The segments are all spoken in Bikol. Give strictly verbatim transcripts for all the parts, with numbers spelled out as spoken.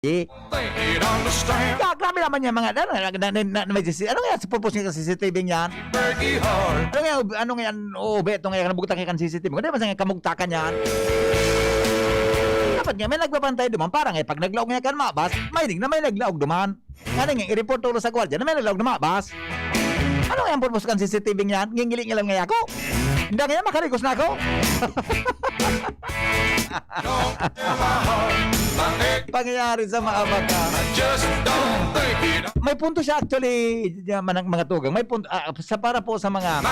Ye. Ka-, grabe naman yan, mga, ano, na, na, na, na, may C C, ano nga sa purpose nga C C T V niyan? Ano nga, ano nga yan, o, beto nga yan, nabugtak nga kan C C T V. Kundi man sa nga kamugtakan yan. Dapat nga, may nagbabantay duman, para nga, pag naglaog nga kan mabas, may na may naglaog duman. Nga nga, i-report tulo sa gwardiya na may naglaog na mabas. Ano nga ang purpose kan C C T V niyan? Ngingili nga lang nga ako. Hindi nga, makarigos na ako. Pangyayari sa maabak ka. May punto siya actually, mga, mga tugang. May punto, ah, sa, para po sa mga,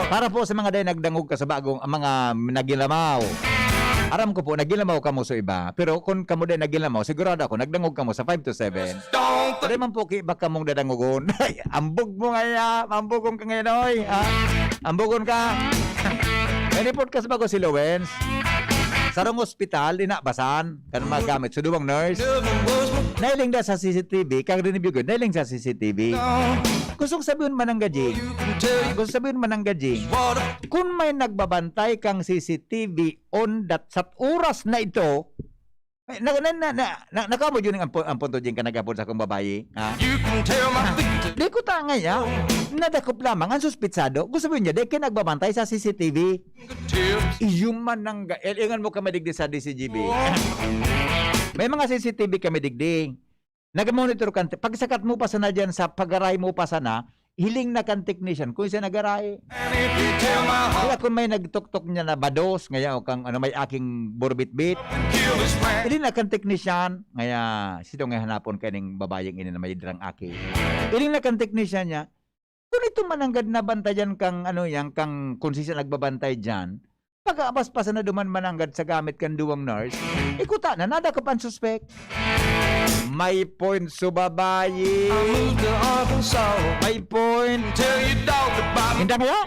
para po sa mga day nagdangog ka sa bagong, mga nagilamaw. Aram ko po, nagilamaw kamo sa iba. Pero kung kamo day nagilamaw, sigurado ako, nagdangog kamo sa five to seven. Pwede man po ki-, baka mong dadangogon. Ay, ambog mo nga ya, ambogon ka ngayon, oy. Ah, ambogon ka. May report ka sa bago si Lowens. Sarong ospital, inabasan. Kan mga gamit. So, duwang nurse. Nailing da sa C C T V. Kag rin ibigod, nailing sa C C T V. Gusto kong sabihin man ang gajing. Gusto sabihin man ang gajing. Kung may nagbabantay kang C C T V on that, sa oras na ito, eh, na, na, na, na, na, nakamo yun ang, pu-, ang punto dyan ka nagapon sa akong babayi, ha? You can tell my feet. Di ko ta ngaya, nadakop lamang ang suspitsado. Gusto mo niya, di kayo nagbabantay sa C C T V. Tips. Iyo man ang ga-, elingan mo kami digdi sa D C G B. May mga C C T V kami digdi. Nag-monitor kan, pagsakat mo pa sana dyan sa pagaray mo pa sana, hiling na kan technician, kung siya nagaray. And if you tell my heart. Kaya kung may nagtuktok niya na bados, ngaya o kang ano, may aking burbitbit. Kill this man. Hiling na kan technician, ngaya, sino nga hanapon ka ning babayeng ini na may drang aki? Hiling na kan technician niya, kung ito mananggad na bantayan kang ano yan, kang kung siya nagbabantay dyan, pag-aabas pa sana duman mananggad sa gamit kan duwang nurse, ikuta na, nadakop ang suspek. May point so babayi. I moved to Arkansas. May point. Tell your dog about me. Hindi kaya?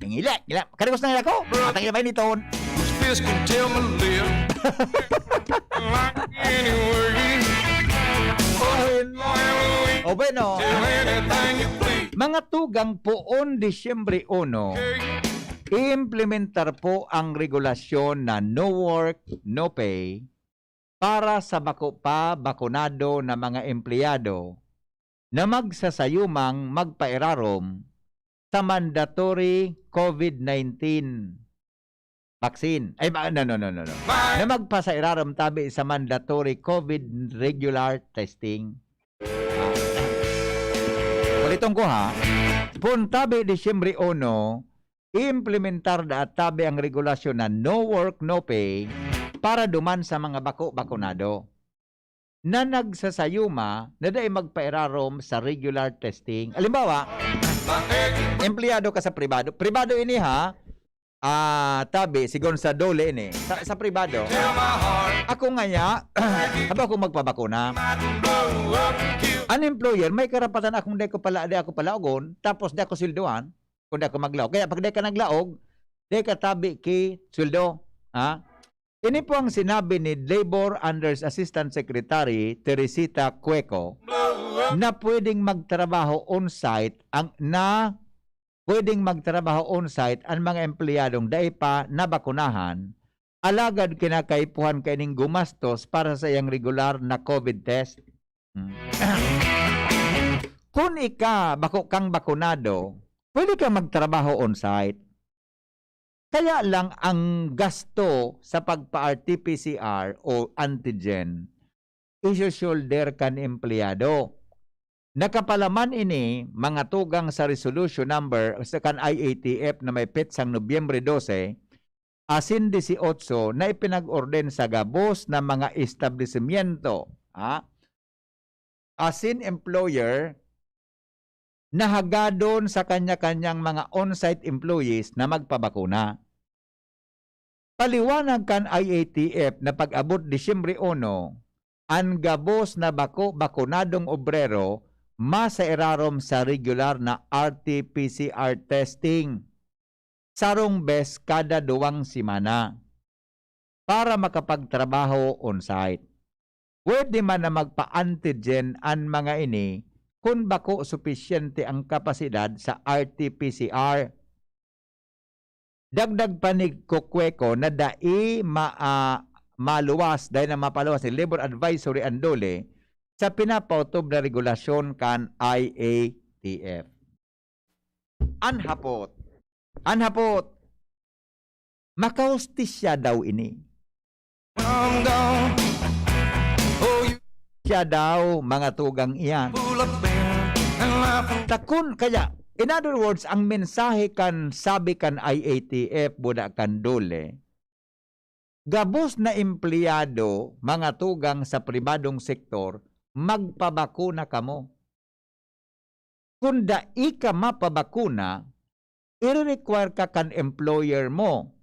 Ngila, ngila. Karigos na ngila ko. Atang ina ba ini ton? Whose fist can tell my lip? Like anywhere you. O bueno. Tell anything you please. Mga tugang, poon Disyembre uno, Okay. iimplementar po ang regulasyon na no work, no pay para sa bako pa bakunado na mga empleyado na magsasayumang magpairarom sa mandatory COVID nineteen vaccine. Ay, ba, no, no, no, no, no. Na magpasairarom tabi sa mandatory COVID regular testing. Ah. Uliton ko, ha. Poon tabi Disyembre uno, implementar da tabi ang regulasyon na no work, no pay para duman sa mga bako bakunado na nagsasayuma na dai magpairarom sa regular testing. Halimbawa, empleyado ka sa pribado. Pribado ini, ha? Ah, tabi, sigon sa DOLE ini. Sa, sa pribado. Ako ngaya, haba akong magpabakuna. An employer, may karapatan akong di ko pala, di ako palaogon, tapos di ako sweldohan, kung di ako maglaog. Kaya pag di ka naglaog, di ka tabi ki sweldo. Ha? Ini po ang sinabi ni Labor Unders Assistant Secretary Teresita Cueco na pwedeng magtrabaho on-site ang, na pwedeng magtrabaho on-site ang mga empleyadong dai pa nabakunahan, alagad kinakaipuhan kaining gumastos para sa iyang regular na COVID test. Hmm. Kung ika, bako kang bakunado, pwede kang magtrabaho on-site. Kaya lang ang gasto sa pagpa-R T P C R o antigen, iso-shoulder kan empleyado. Nakapalaman ini, mga tugang, sa resolution number sa kan I A T F na may petsang Nobyembre dose, asin dieciocho na ipinag-orden sa gabos na mga establisimyento, ha? Asin employer na hagadon sa kanya-kanyang mga on-site employees na magpabakuna. Paliwanag kan I A T F na pag-abot Disyembre uno, an gabos na bako bakunadong obrero masairarom sa regular na R T P C R testing sarong bes kada duwang semana para makapagtrabaho on-site. Pwede man na magpa-antigen an mga ini kun bako supisyente ang kapasidad sa R T P C R. Dagdag pa ni Cueco na dai ma-, ah, maluwas, dai na mapaluwas ni labor advisory an DOLE sa pinapautob na regulasyon kan I A T F. An hapot. An hapot. Makahustisya daw ini. Siya daw, mga tugang iyan. Takon kaya, in other words, ang mensahe kan sabi kan I A T F, buda kan DOLE, gabos na empleyado, mga tugang sa pribadong sektor, magpabakuna kamo. Kun dai ka mapabakuna, ire-require ka kan employer mo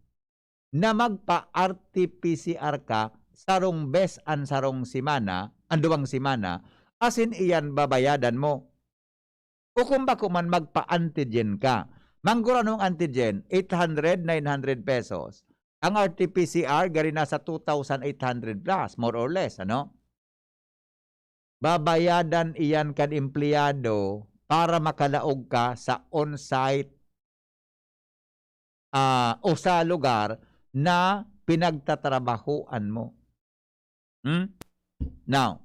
na magpa-R T P C R ka sarong bes an sarong semana, an duwang semana, asin iyan babayadan mo. O kung bako man, magpa-antigen ka. Manggurano ang antigen, eight hundred, nine hundred pesos. Ang R T P C R, gari nasa two thousand eight hundred plus, more or less, ano? Babayadan iyan kan empleyado para makalaog ka sa on-site, ah, o sa lugar na pinagtatrabahoan mo. Hmm? Now,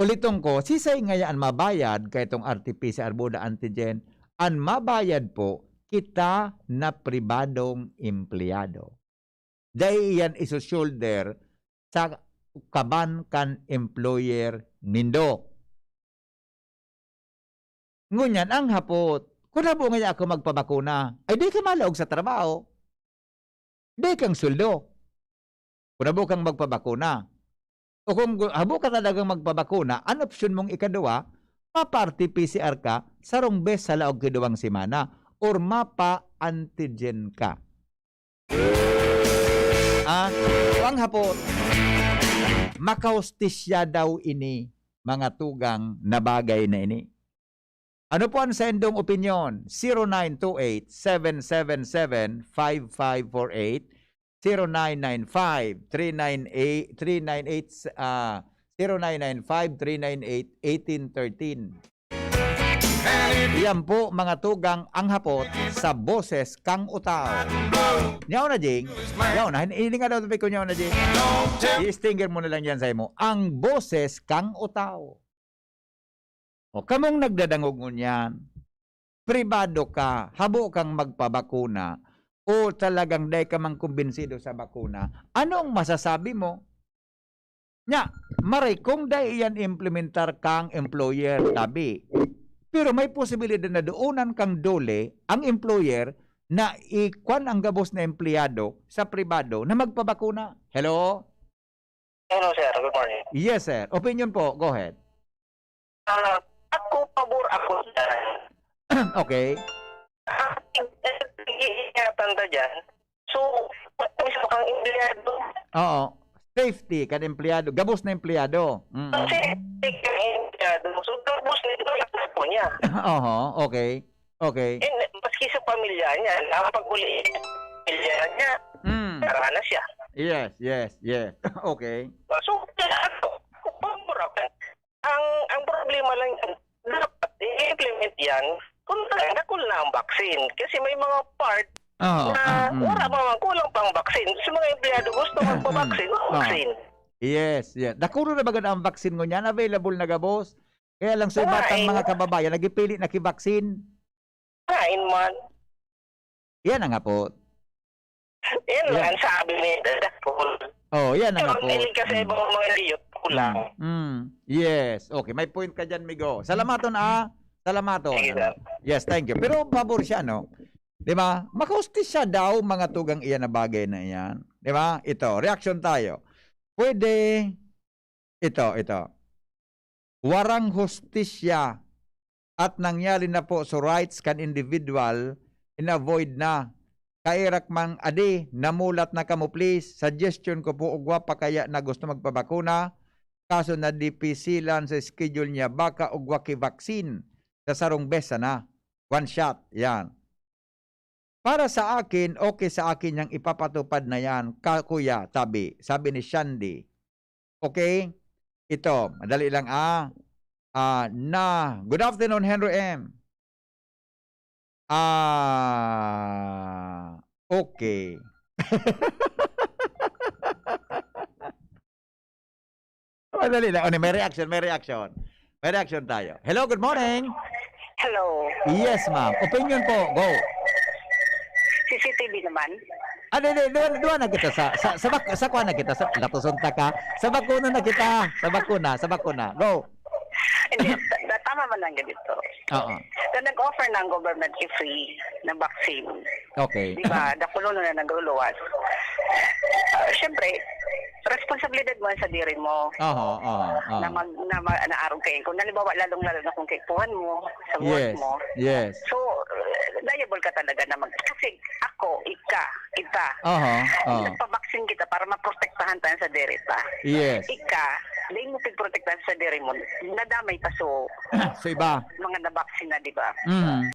uliton ko, sisay ngaya an mabayad kaitong R T P C R buda antigen? An mabayad po, kita na pribadong empleyado. Dai iyan iso-shoulder sa kaban kan employer nindo. Ngunyan, ang hapot, kun habo ngaya ako magpabakuna, ay di ka malaog sa trabaho. Di kang sweldo. Kun habo kang magpabakuna. O kung gu-, habo ka talagang magpabakuna, an opsyon mong ikaduwa, mapa-R T P C R ka, sarong bes sa laog ki duwang semana, or mapa-antigen ka. Ah, o ang hapot, makahustisya daw ini, mga tugang na bagay na ini. Ano po ang saindong opinyon? Zero nine two eight, seven seven seven, five five four eight, zero nine nine five, three nine eight, three nine eight, ah, zero nine nine five, three nine eight, eighteen thirteen. Iyan po, mga tugang, ang hapot sa Boses kan Utao. Yaon na, Jing. Yaon na. Hin-, hiling nga daw, sabi ko, yaon na, Jing. I-stinger mo na lang yan sa imo. Ang Boses kan Utao. O, kamong nagdadangog ngunyan, pribado ka, habo kang magpabakuna, o talagang dai ka man kumbinsido sa bakuna, ano ang masasabi mo? Nya, maray kung dai iyan implementar kang employer, tabi. Pero may posibilidad na doonan kang DOLE ang employer na ikwan ang gabos na empleyado sa pribado na magpabakuna. Hello? Hello, sir. Good morning. Yes, sir. Opinion po. Go ahead. Ah, ako, pabor ako dyan. Okay. Ah, ig-, ig-, iingatan ta dyan. So, mismo kang empleyado. Oo. Safety kan empleyado. Gabos na empleyado. Mm. Ang safety kan empleyado. So, gabos na ito yung po niya. Oho, okay. Okay. Eh, maski sa pamilya niya, nakapag-uli, pamilya niya, Mm. tara na siya. Yes, yes, yes. Okay. So, kaya ako, pabor ako. Ang, ang problema lang yan, dapat i-implement yan kung talagang dakul na ang vaccine. Kasi may mga part Oo, na ah, mm. wala pa man, kulang pang vaccine. Sa mga empleyado gusto magpa-vaccine, Mm. Ah. vaccine. Yes, yes. Dakul na ba gud ang vaccine ngunyan? Available na gabos? Kaya lang, subat ang Kain. mga kababayan, nagipili na ki-vaccine. Kain man. Yan ang hapot. Yan lang Yeah. ang sabi ni Daddy Paul. Oh, yan ang Pero hapot. mahilig ka sa Mm. ibang mga liyot, kulang. Mm. Mm. Yes. Okay, may point ka dyan, Migo. Salamaton, ah. Salamaton. Sige, sir. Yes, thank you. Pero pabor siya, no? Di ba? Makahustisya daw mga tugang iyan na bagay na iyan. Di ba? Ito, reaction tayo. Pwede, ito, ito. Warang hustisya at nangyari na po sa rights kan individual, in-avoid na. Kairak mang adi, namulat na kamo, please. Suggestion ko po, ugwa pa kaya na gusto magpabakuna, kaso nadipisilan sa schedule niya, baka ugwa ki vaccine sa sarong bes sana. One shot, yan. Para sa akin, okay sa akin yang ipapatupad na yan, ka-, kuya, tabi, sabi ni Shandy. Okay? Ito, madali lang, ah. Ah, na, good afternoon, Henry M. Ah, okay. Madali lang. Ano, may reaction, may reaction. May reaction tayo. Hello, good morning. Hello. Yes, ma'am. Opinion po. Go. C C T V naman. Ah, di, di, duwa, duwa na kita sa, sa, sa, bak- sa kuha na kita, sa, latuson ta ka. Sa bakuna na kita. Sa bakuna, sa bakuna. Go. Hindi, ta- tama man lang ganito. Oo. So, nag-offer na ang government i-free na vaccine. Okay. Di ba? Dakulo na nagluluwas. Ah, Siyempre, responsibilidad mo sa diri mo Oho, oho, oho. na mag na, ma, na arog kayo. Kung halimbawa, lalong-lalo na kung kaipuhan mo sa work Yes, mo. yes. So, uh, liable ka talaga na mag... Kasi ako, ika, ita, Oho, oho. nagpabaksin kita para maprotektahan tayo sa diri ta. Yes. Ika, dahil mo pigprotektahan sa diri mo, nadamay ka so So iba. mga nabaksin na, di ba? Mm.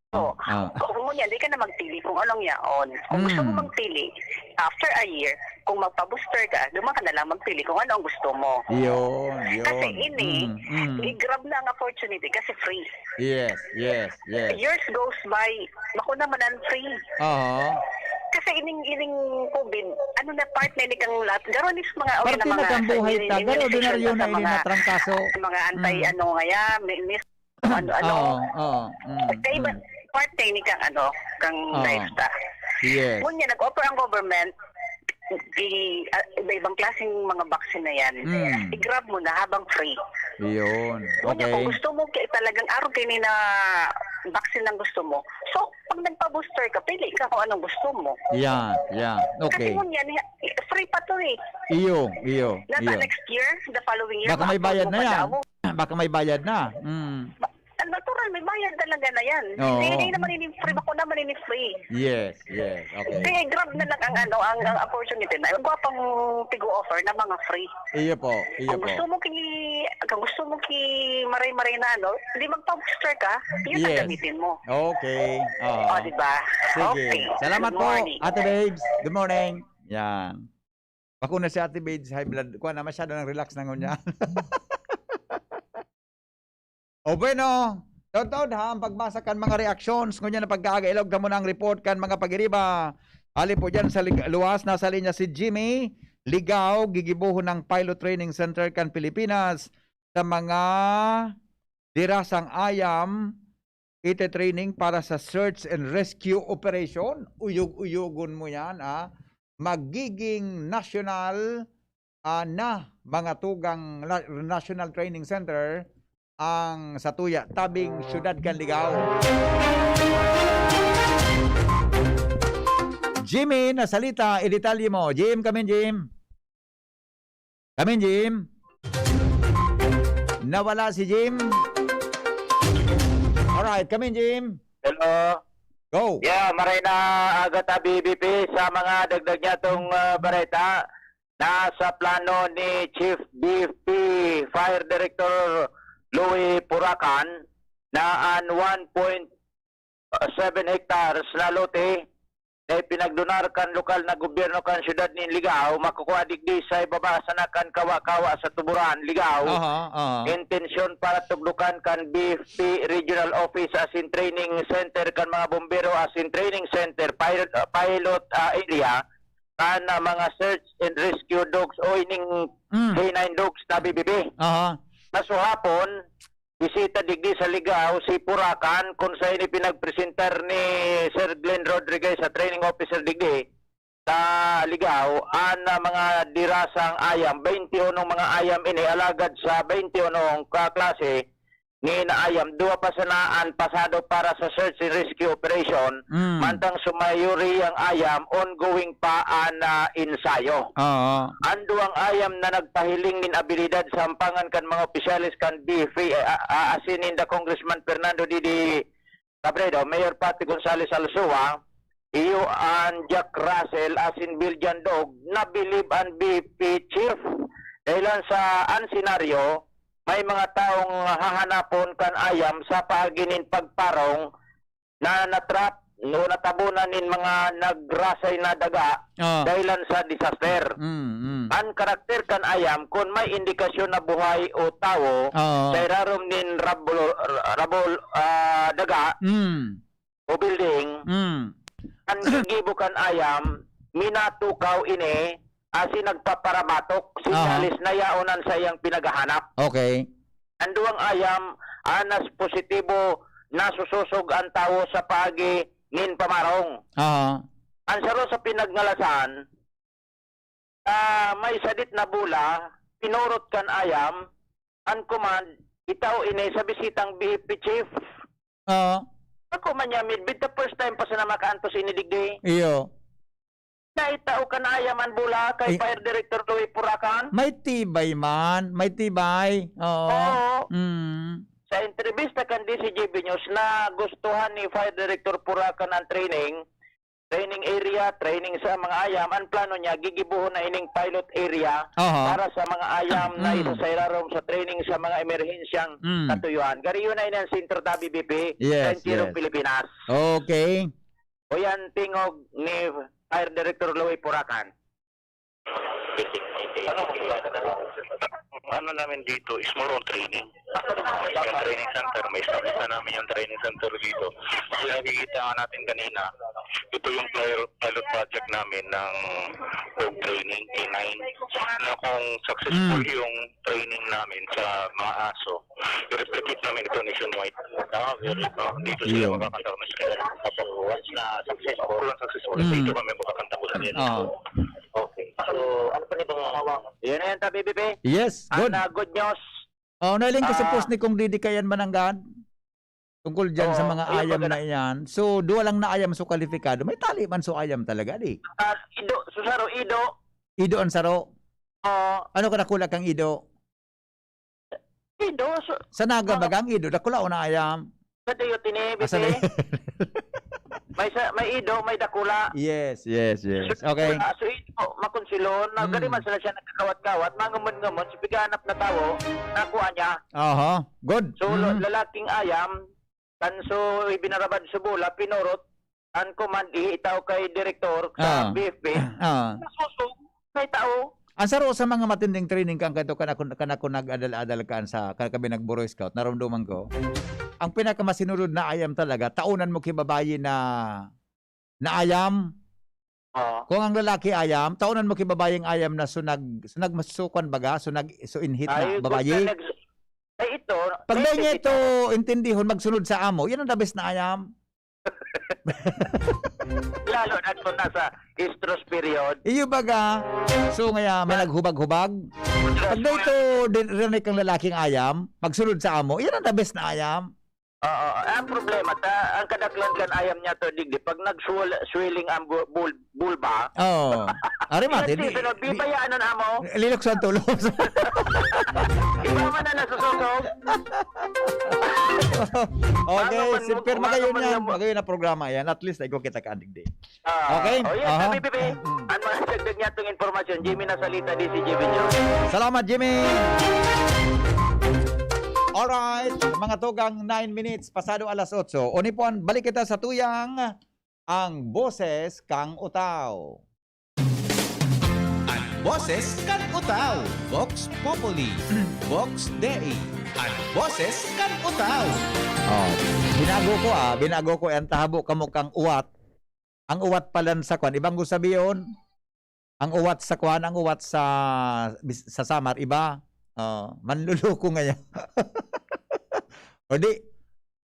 So, Ah. kung mo niya, di ka na magpili kung anong yaon. Kung gusto mo Mm. magpili, after a year, kung magpa-booster ka, duman ka na lang magpili kung ano ang gusto mo. Yun, yun. Kasi ini, Mm, mm. i-grab na ang opportunity kasi free. Yes, yes, yes. Years goes by, bako naman ang free. Oo. Kasi ining ining COVID, ano na, part na ini kang lahat. Garo ni sa mga Parte na kang buhay ta, garo ordinaryo na ini na trangkaso. Mga anti Mm. ano nga ya, may, may ano ano. Oo, oo. Mm, Kaya iba, mm. Part na ini kang ano, kang Oo. life ta. Yes. Ngunyan, nag-offer ang government, i, ah, iba-ibang klaseng mga vaccine na yan. Mm. I-grab mo na habang free. Yun. Ngunyan, Okay. kung gusto mo, kaya talagang araw kayo na vaccine ang gusto mo. So, pag nagpa-booster ka, pili ka kung anong gusto mo. Yeah, yeah. Kasi Okay. ngunyan, free pa to eh. Iyo, iyo, Nasa iyo. next year, the following year, Baka may ma-approve bayad mo na pa yan. daw. Baka may bayad na. Mm. Ang natural, may bayad talaga na yan. Oo. Hindi, hindi naman ini free, bako naman ini free. Yes, yes. Okay. Kaya grab na lang ang ano, ang, ang opportunity na. Ang gwapang tigo-offer na mga free. Iyo po, iyo Kung po. gusto mo ki, kung gusto mo ki maray-maray na ano, di magpa-booster ka, yun ang Yes. gamitin mo. Okay. Oo. O, di ba? Sige. Okay. Salamat Good po, morning. Ate Babes. Good morning. Yan. Bako na si Ate Babes, high blood. Kuha na, masyado nang relax na ngunyan. O bueno, taud-taud ha, ang pagbasa kan mga reactions. Ngunyan na pagkaaga, ilog kamo na ang report kan mga pag-iriba. Hali po dyan sa lig- luwas, nasa linya si Jimmy Ligao, gigibohon ng Pilot Training Center kan Pilipinas sa mga dirasang ayam, ite-training para sa search and rescue operation. Uyog-uyogon mo yan, ah. Magiging national, ah, na mga tugang la- National Training Center ang satuya, tabing syudad kan Ligao. Jimmy, nasalita, idetalye mo. Jim, come in, Jim. Come in, Jim. Nawala si Jim. Alright, come in, Jim. Hello. Go. Yeah, maray na aga ta, B B P, sa mga dagdag niya tong ah, bareta. Nasa plano ni Chief B F P Fire Director Louis Puracan na an one point seven hectares na lote na ipinagdonar kan lokal na gobyerno kan siyudad nin Ligao, makukuha digdi sa ibaba sana kan kawa-kawa sa Tuburan, Ligao. Aha, aha. Intensyon para tugdukan kan B F P Regional Office asin Training Center kan mga bombero asin Training Center, pilot, pilot ah, area kan ah, mga search and rescue dogs o ining Mm. K nine dogs na B B P. Aha. Sa suhapon, bisita digdi sa Ligao si Puracan, kun sa ini pinagpresentar ni Sir Glenn Rodriguez sa training officer digdi sa Ligao, an ah, mga dirasang ayam, twenty-one mga ayam ini, alagad sa twenty-one ka klase ni na ayam, duwa pa sana an pasado para sa search and rescue operation, Mm. mantang sumayuri ang ayam, ongoing pa an ah, ensayo. Oo. An duwang ayam na nagpahiling nin abilidad sa ampangan kan mga opisyales kan B F P, eh, a- a- asin ninda Congressman Fernando Didi Cabredo, Mayor Pati Gonzales Alzua, iyo an Jack Russell asin Belgian Dog, nabilib an B F P chief. Dahilan sa an senaryo, may mga taong hahanapon kan ayam sa paagi nin pagparong na natrap o natabunan nin mga nagrasay na daga Ah. dahilan sa disaster. Mm, mm. An karakter kan ayam, kun may indikasyon na buhay o tawo Oo. sa irarom nin rabol, rabol, ah, daga Mm. o building, Mm. an gigibo kan ayam, minatukaw ini asin nagpaparabatok, Aha. sinyalis na yaon an saiyang pinaghahanap. Okay. An duwang ayam, anas positibo, nasusosog an tawo sa paagi nin pamarong. Aha. An saro sa pinagngalasan, ah, may sadit na bola, pinurot kan ayam, an command, itao ini sa bisitang B F P chief. Oo. Ako man niya, midbid ta first time pa sana makaantos ini digdi. Iyo. Naitao kan ayam an bola kay Ay. Fire Director Louie Purakan. May tibay man, may tibay. Oo. Oo. Mm. Sa entrevista kan D C G B News, nagustuhan ni Fire Director Purakan ang training, training area, training sa mga ayam. Ang plano niya, gigibohon na ining pilot area Aha. para sa mga ayam na Mm. isa sa ilarom sa training sa mga emerhensyang Mm. katuyuan. Gariyo na ini ang sentro ta, B B P, Yes, sa entero yes. Pilipinas. Okay. O yan, tingog ni Fire Director Louie Purakan. Ano, ano namin dito is more on training. Yung training center, may establish na namin yung training center dito. Yung nakikita nga natin kanina, ito yung pilot, pilot project namin ng dog training, K nine, na kung successful Mm. yung training namin sa mga aso, i-replicate namin ito nationwide. Ah, very good. Dito sila Yun. makakanta ng sila. Kapag once na successful, Once successful, Mm. dito kami makakanta ko sa nila. Oo. Okay. So, ano pa nito mga hawak? Yan na yan, ta, B B P. Yes, Ang, good. ah, good news. Oh, nailing ko sa Ah. post ni Kong Didi Kayan Mananggad. Tungkol dyan sa Oo, mga ayun ayam maganda. na iyan. So, duwa lang na ayam so kwalipikado. May tali man so ayam talaga, di? Ah, ido, so saro, ido. Ido ang saro. Oo. Ano kadakula kang ido? Ido, so, Sa Naga ah. baga ang ido, dakula o na ayam? Sa Diyot ini, Ah, sa Bibi. May sa, may ido, may dakula. Yes, yes, yes. So, Okay. dakula, so ido, makonsilon, na Mm. gani man sila siya nagkakawat-kawat, mangamon-ngamon, so pighanap na tawo, nakuha niya. Aha, good. So, lo-, Mm. lalaking ayam, kan so, ibinarabad sa bola, pinurot, an command, ihitao kay direktor sa Ah. B F P. Ah. Nasusog, may tao. Ang saro sa mga matinding training kan kadto, kan ako, kan ako nag-adal-adal kan sa, kan kami nag-Boy Scout, narumduman ko, ang pinakamasinulod na ayam talaga, taonan mo ki babayi na, na ayam. Oo. Kung ang lalaki ayam, taonan mo ki babaying ayam na sunag, sunag masusukan baga, sunag, so inhit na Ay, babayi. gusto nag-, ay, ito, Pag may dahil niya ito. ito intindihon, magsunod sa amo, yan ang the best na ayam. Lalo na kung nasa estrus period. Iyo baga. So, ngaya, may Na- naghubag-hubag. Pag na ito, din, rinig kang lalaking ayam, magsunod sa amo, yan ang the best na ayam. Oo. Ang problema, ta, ang kadaklan kan ayam niya to, digdi, pag nag-swell-, swelling ang bu-, bul-, bulba, Oo. Ari, mati, Yan, di, sino, di, bibayaan nun, amo? Lilukso ang tulos. Iba man na nasusosog. Okay, Ano man si mo, Per, kung magayon ano man yan. yung Magayon na programa yan. At least, naigo kita ka, digdi. Ah, Okay? oh, yes, Aha. sabi, Bibi. Mm. Ang mga dagdag niya itong impormasyon, Jimmy Nasalita, D C G B News. Salamat, Jimmy. Alright, mga tugang, nine minutes pasado alas otso. Unipuan, balik kita sa tuyang Ang Boses kan Utao. An Boses kan Utao, Vox Populi, Vox Dei, An Boses kan Utao. Oh, binago ko, ah, binago ko, ang tahabo kamo kang uwat. Ang uwat pala sa kwan, ibang ko sabiyon, ang uwat sa kwan, ang uwat sa, sa Samar, iba. Oh, manluloko ngaya. O di,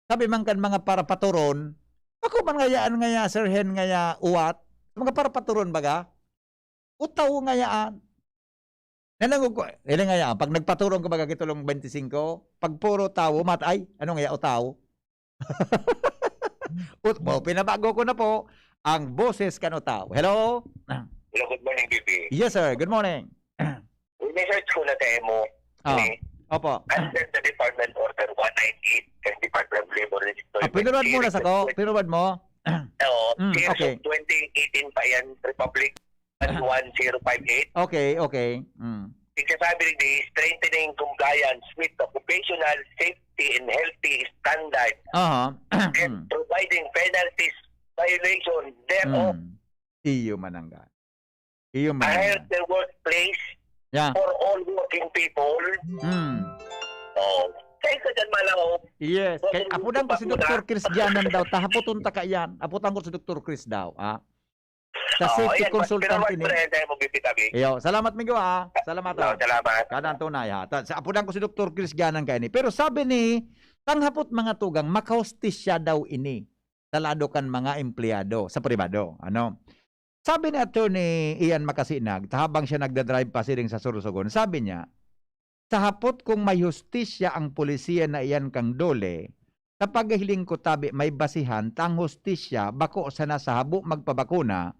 sabi man kan mga parapatoron, ako man ngayaan ngaya, Sir Hen, ngaya uwat, mga parapatoron baga, utaw ngayaan. Nanangog ko, ilang ngayaan, pag nagpatoron ka baga kitulong twenty-five, pag puro tawo, mat-, ay, ano ngaya, utaw? Ut-, oh, pinabago ko na po ang boses kan utaw. Hello? Hello, good morning, B P. Yes, sir. Good morning. Research ko na sa emo. Ah, Ni, opo. Under the Department Order one nine eight, kan Department of Labor Registry Ah, pinurad mo na sa ko? twenty-eight. Pinurad mo? Oo, Mm, years okay. of twenty eighteen pa yan, Republic one zero five eight. Okay, okay. Mm. Ikasabi ni, strengthening compliance with occupational safety and healthy standard Aha. and providing penalties violation thereof. Mm. Iyo manangga. Iyo A manangga. healthy workplace Yeah. for all working people. Mm. Oh. Kaya sa dyan, Malaw, Yes. Kay, apudan ko si Doktor Chris dyan daw. Tahapoton ta ka yan. Apudan ko si Doktor Chris daw. Ah. Sa Oo, safety ayan, consultant pinawag ini. Pre, dahil mo bibitabi. Iyo, salamat, Migo, ah. Salamat, Oo, ah. salamat. Kanang tunay, ha. Ta-, sa apudan ko si Doktor Chris Ganan kaini. Pero sabi ni, tanghapot mga tugang, makahustisya daw ini sa lado kan mga empleyado sa pribado. Ano? Sabi ni Attorney Ian Makasinag, habang siya nagdadrive pasiring sa Sorsogon, sabi niya, "Sa hapot kung may hustisya ang polisiya na iyan kang DOLE, sa paghiling ko tabi may basihan ta ang hustisya bako sana sa habo magpabakuna,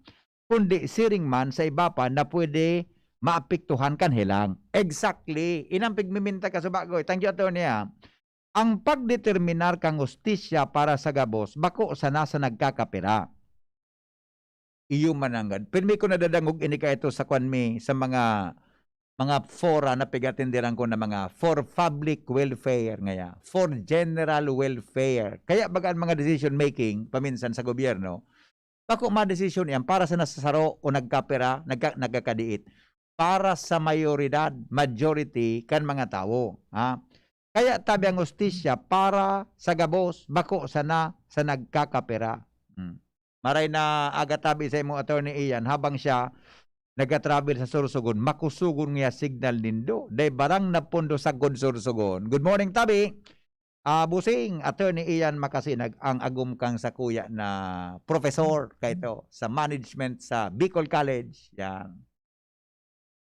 kundi siring man sa iba pa na pwede maapektuhan kan helang." Exactly. Inang pigmiminta ka sa bagoy. Thank you, Attorney, ah. Ang pagdeterminar kan hustisya para sa gabos, bako sana sa nagkakapira. Iyo mananggad. Pirmi ko nadadangog ini kaito sa kwan mi, sa mga, mga fora na pigatindiran ko na mga for public welfare ngaya, for general welfare. Kaya baga ang mga decision making paminsan sa gobyerno, bako madesisyon iyan para sa nasasaro o nagkapira, nagka-, nagkakadiit, para sa mayoridad, majority kan mga tawo, ha? Kaya tabi ang hustisya para sa gabos, bako sana sa nagkakapira. Hmm. Maray na aga tabi sa imo, Attorney Ian, habang siya nagka-travel sa Sorsogon, makusugon niya signal nindo. Dai barang na pondo sagkod Sorsogon. Good morning, tabi. Ah, Busing, Attorney Ian Makasinag, ang agom kang sakuya na professor kaito sa management sa Bicol College. Yan.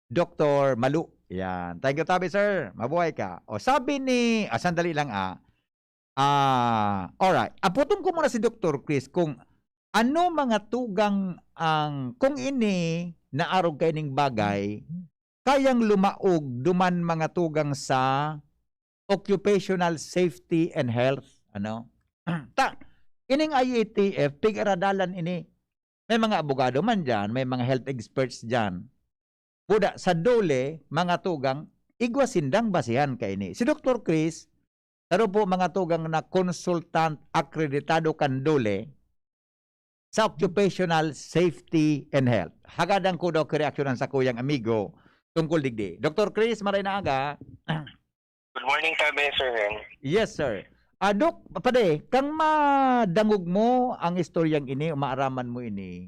Doktor Malu. Yan. Thank you, tabi, sir. Mabuhay ka. O, sabi ni, ah, sandali lang, ah. Ah, alright. Aputon ko muna si Doktor Chris kung ano mga tugang ang, kung ini naarog kaining bagay, kayang lumaog duman mga tugang sa occupational safety and health, ano? Ta, ining I A T F, pig-aradalan ini. May mga abogado man diyan, may mga health experts diyan. Buda, sa DOLE, mga tugang, igwa sindang basihan kaini. Si Doktor Chris, saro po mga tugang na consultant akreditado kan DOLE sa occupational safety and health. Hagadan ko daw kareaksyonan sa kuyang amigo tungkol digdi. Doktor Chris, maray na aga. Good morning, tabi, Sir Ren. Yes, sir. Ah, Dok, pade, kang madangog mo ang istoryang ini, o maaraman mo ini,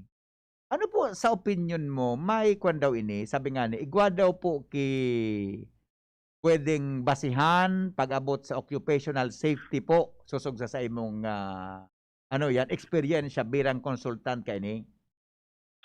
ano po sa opinyon mo, may kwan daw ini, sabi nga ni, igwa daw po ki pwedeng basihan pag-abot sa occupational safety po, sosog sa, sa imong, ah, ano yan, eksperyensya bilang consultant kaini?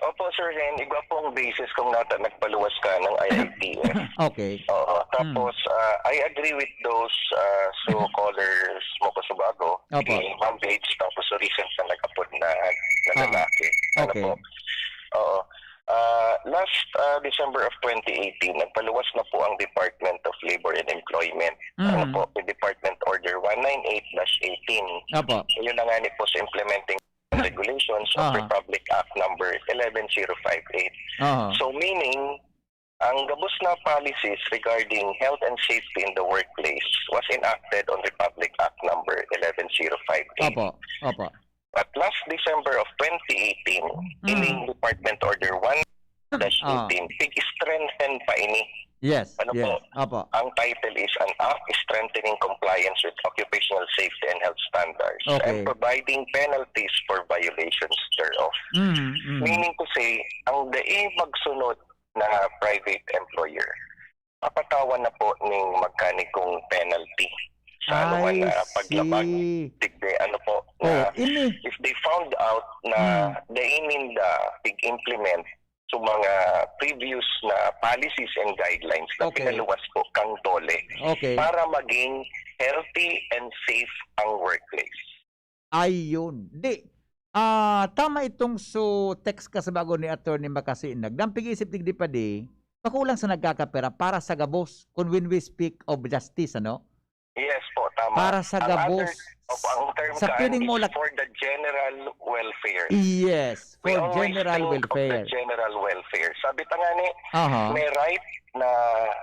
Opo, Sir Ren, igwa pong basis kung nata nagpaluwas ka ng I I T F. Okay. Oo, Hmm. tapos, ah, I agree with those, ah, so callers mo ko subago, Opo. si Ma'am Babes, tapos so recent na nag-apod na, na Ah, lalaki. Ano okay. po? Oo. Ah, last, ah, December of twenty eighteen, nagpaluwas na po ang Department of Labor and Employment. Ano Mm. po? Yung Department Order one nine eight dash eighteen. Opo. Yun na nga ni po sa implementing regulations of Aha. Republic Act number eleven zero five eight. Aha. So, meaning, ang gabos na policies regarding health and safety in the workplace was enacted on Republic Act number eleven zero five eight. Opo, opo. But last December of twenty eighteen, Mm. ining Department Order one dash eighteen, Ah. pig-strengthen pa ini. Yes, Ano yes. po? Opo. Ang title is an act strengthening compliance with occupational safety and health standards Okay. and providing penalties for violations thereof. Mm, mm. Meaning to say, ang dai magsunod na private employer, papatawan na po ning magkanikong penalty sa anuman I na paglabag. see. Tigde, ano po, Oh, na ini. if they found out na Hmm. dai ninda pig-implement sa mga previous na policies and guidelines na Okay. pinaluwas po kang DOLE Okay. para maging healthy and safe ang workplace. Ayun. Di, ah, tama itong so text ka sa bago ni Attorney Makasinag. Dampig isip digdi pa di, pakulang sa nagkakapera para sa gabos, kung when we speak of justice, ano? Yes po, tama. Para sa Ang gabos, other, opo, ang term sa kaan feeling mo, is lak- for the general welfare. Yes, We for always general think of the welfare. general welfare. Sabi ta nga ni, Aha. may right na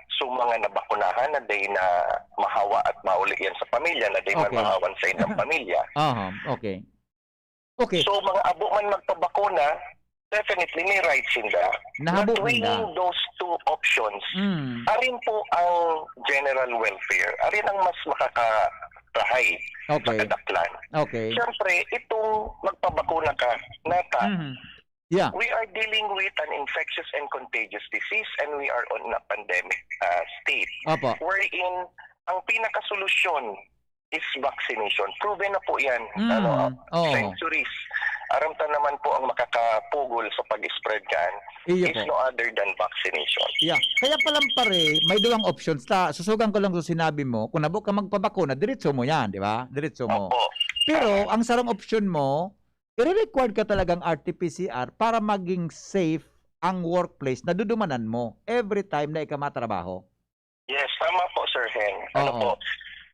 sa mga nabakunahan na day na mahawa at mauli yan sa pamilya, na day Okay. mahawan sa inyong pamilya. Aha, okay. Okay. So, mga abo man magpabakuna, definitely may rights sinda. Nahabo But weighing ninda. those two options, Mm. arin po ang general welfare, arin ang mas makakarahay, Okay. makadaklan. Okay. Siyempre, itong magpabakuna ka, nata, Mm. Yeah. We are dealing with an infectious and contagious disease, and we are on a pandemic uh, state. Opo. Wherein, ang pinakasolusyon is vaccination. Proven na po yan. Mm, ano, oo. Centuries. Aram ta naman po ang makakapugol sa pag-spread kan Iyo is po. no other than vaccination. Yeah. Kaya palang pare, may duwang options ta. Susugan ko lang sa sinabi mo, kung nabo ka magpabakuna, diretso mo yan, di ba? Diretso mo. Opo. Pero ang sarong option mo, i-required ka talagang R T P C R para maging safe ang workplace na dudumanan mo every time na ika matrabaho. Yes, tama po, Sir Hen. Ano Oo. po?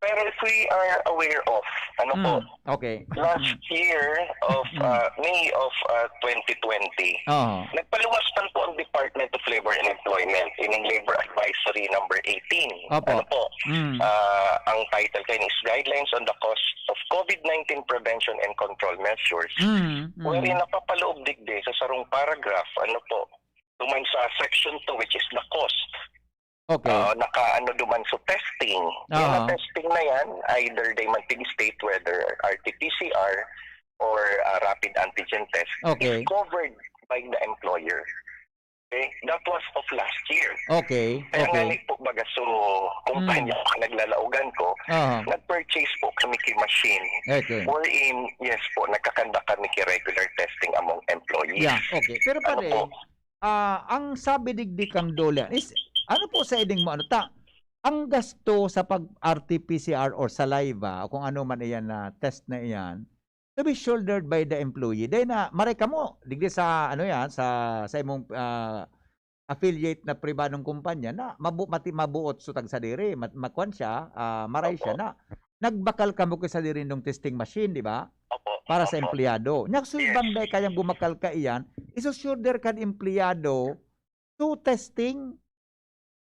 Pero if we are aware of, ano po, Mm, okay. last year of Mm. uh, May of uh, twenty twenty, Oo. nagpaluwas man po ang Department of Labor and Employment, ining Labor Advisory number eighteen. Opo. Ano po? Mm. Ah, ang title kayo is Guidelines on the Cost of COVID nineteen Prevention and Control Measures. Mm, mm. Wherein napapaloob digdi sa sarong paragraph, ano po, duman sa section two, which is the cost. Okay. Ah, naka-ano duman sa testing. Yung Aha. testing na yan, either day man pig-state, whether R T P C R or ah, rapid antigen test, Okay. is covered by the employer. Okay? That was of last year. Okay. Kaya nga Okay. ni po, baga so, kumpanya Mm. ko, naglalaogan ko, Aha. nag-purchase po kami ki machine. Okay. Wherein, yes po, nagkakanda kami ki regular testing among employees. Yeah, okay. Pero Ano pare, po? ah, ang sabi digdi kang DOLE is, ano po sa iding mo, ano ta, ang gasto sa pag-R T P C R or saliva o kung ano man iyan na test na iyan, to be shouldered by the employee. Dahil na, maray ka mo, digdi sa, ano yan, sa, sa imong ah, affiliate na pribadong kumpanya na mabu, mati, mabuot so tagsadiri, mat, makwan siya, ah, maray Opo. siya na. Nagbakal kamo ki sadiri nung testing machine, di ba? Opo. Para sa Opo. empleyado. Nya, so Yes. ibang day kayang bumakal ka iyan, iso-shoulder kan empleyado to testing.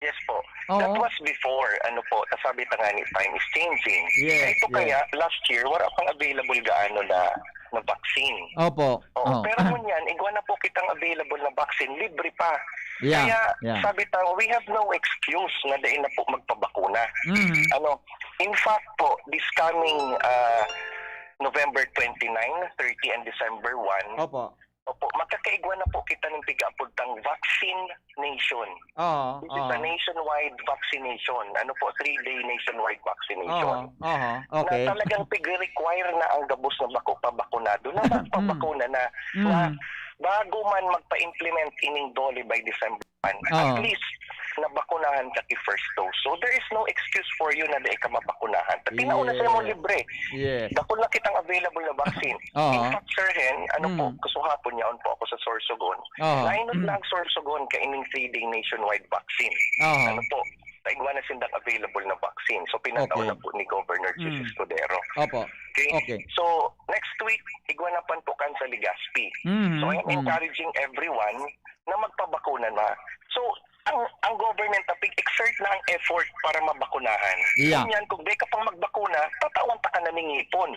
Yes po. Oo. That was before, ano po, nasabi ta nga ni time is changing. Yes, Ito yes. kaya, last year, wala pang available gaano na, na vaccine. Opo. Oo, Oh. pero ngunyan, igwa na po kitang available na vaccine, libre pa. Yeah, Kaya, yeah. sabi ta, we have no excuse na dai na po magpabakuna. Mm. Ano, in fact po, this coming ah, November twenty-nine, thirty, and December one, Opo. opo, magkakaigwa na po kita ng pigaapod tang vaccine nation. Oo. This is a Oo. nationwide vaccination. Ano po, three-day nationwide vaccination. Oo. Oo. Na Okay. talagang pigre-require na ang gabos na bako pa bakunado na magpabakuna na, na Mm. bago man magpa-implement ining DOLE by December one, Oo. at least nabakunahan ka ki first dose. So there is no excuse for you na dai ka mabakunahan. Pati nauna sa mo Yes. libre. Yes. Dakul na kitang available na vaccine. Oo. In fact, Sir Hen, ano po, Mm. gusto hapon yaon po ako sa Sorsogon. Oo. Nainot na ang Sorsogon kaining three-day nationwide vaccine. Oo. Ano po, naigwa na sindang available na vaccine. So, pinataw Okay. na po ni Governor Jesus Mm. Escudero. Opo. Okay? Okay. So, next week, igwa na pan po kan sa Legazpi. Mm, So, I am mm. encouraging everyone na magpabakuna na. So, ang ang government na pig-exert na ang effort para mabakunahan. Yeah. Ngunyan, kung di ka pang magbakuna, tatawan ta ka na ning ngipon.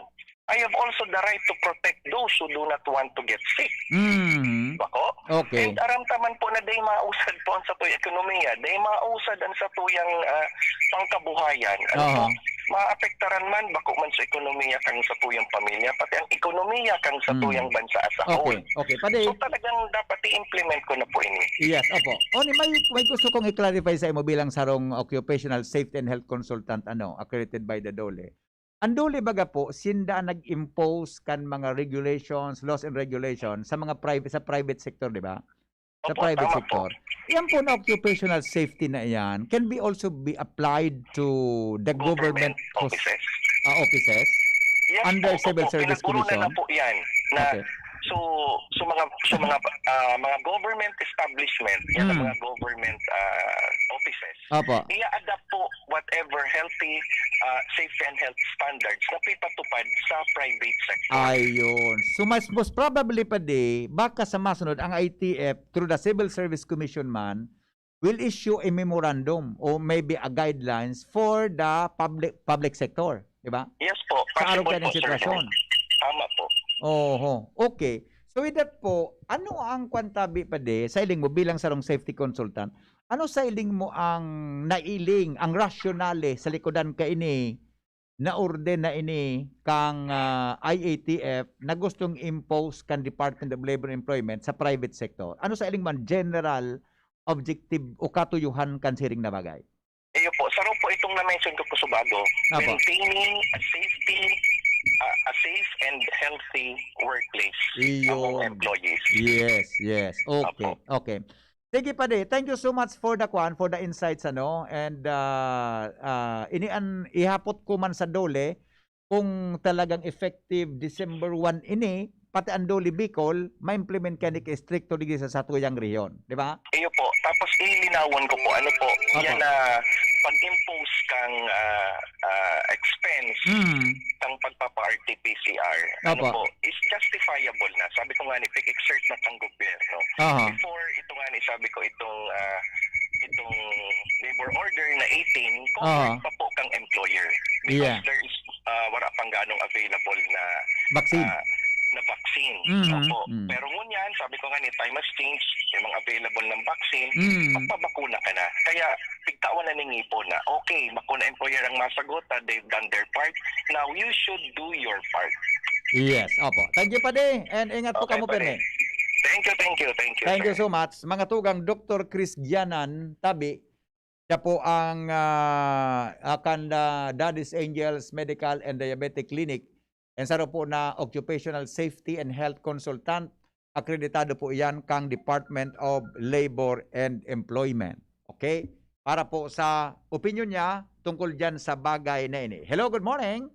I have also the right to protect those who do not want to get sick. Mm. Bako? Okay. And aram ta man po na dai mausad po ang satuyang ekonomiya, dai mausad ang satuyang ah, pangkabuhayan. Ano Aha. po? Maapektaran man, bako man sa ekonomiya kan satuyang pamilya, pati ang ekonomiya kan satuyang Mm. bansa as a whole. Okay. Okay. Pwede. So talagang dapat i-implement ko na po ini. Yes, opo. Oni, may, may gusto kong i-clarify sa imo bilang sarong occupational safety and health consultant, ano, accredited by the DOLE. Ang DOLE baga po, sinda ang nag-impose kan mga regulations, laws and regulations sa mga private, sa private sector, di ba? Sa Opo, private tama sector. Po. Yan po na occupational safety na yan can be also be applied to the government, Government offices. Ah, offices Yes under po, Civil opo, Service pinag-urunan Commission. Na po yan. Na, Okay. So, so mga so mga ah, mga government establishment, yan ang Mm. mga government ah, offices. Opo. I-adapt po whatever healthy, ah, safety and health standards na pipatupad sa private sector. Ayun. So, mas, most probably pa di, baka sa masunod, ang I T F, through the Civil Service Commission man, will issue a memorandum or maybe a guidelines for the public public sector, di ba? Yes po. Sa arog Possible kaning po, Sir sitwasyon. Henry. Tama po. Oho. Okay. So with that po, ano ang kwan tabi pa di, sa iling mo bilang sarong safety consultant, ano sa iling mo ang nailing, ang rasyonale sa likodan kaini naorden na ini kang, ah, I A T F na gustong impose kan Department of Labor and Employment sa private sector? Ano sa ining man general objective o katuyuhan kan siring na bagay? Iyo po, saro po itong na-mention ko po sa bago, Apo. Maintaining a safety, ah, a safe and healthy workplace Iyon. among employees. Yes, yes. Okay, Apo. okay. Sige, padi. Thank you so much for the kwan, for the insights, ano. And, ah, ah, ini an ihapot ko man sa DOLE, kung talagang effective December one ini, pati ang DOLE Bicol, ma-implement kaya ni ka-estrikto digdi sa satuyang rehiyon, di ba? Iyo po. Tapos ilinawon ko po, ano po, Opo. yan na pag-impose kang, ah, ah, expense, Mm. kang pagpapa-R T P C R, ano Opo. po, is justifiable na. Sabi ko nga ni, pig-exert na kang gobyerno. Aha. Before, ito nga ni, sabi ko, itong, ah, itong labor order na eighteen, covered Aha. pa po kang employer. Because Yeah. there is, ah, wala pang ganong available na, Vaccine. ah, na vaccine. Mm, Opo. mm. Pero ngunyan, sabi ko nga ni, time has changed, yung mga available ng vaccine, Mm. magpabakuna ka na. Kaya, pigtawan na ning ngipon na, okay, bako na employer ang masagot, ah, they've done their part. Now, you should do your part. Yes, opo. Thank you, padi. And ingat po Okay, kamo, padi. pirmi. Thank you, thank you, thank you, Thank you sir. so much. Mga tugang, Doktor Chris Gianan Tabi, siya po ang, ah, ah, kan, ah, Daddy's Angels Medical and Diabetic Clinic. And saro po na occupational safety and health consultant. Akreditado po iyan kang Department of Labor and Employment. Okay? Para po sa opinion niya tungkol diyan sa bagay na ini. Hello, good morning.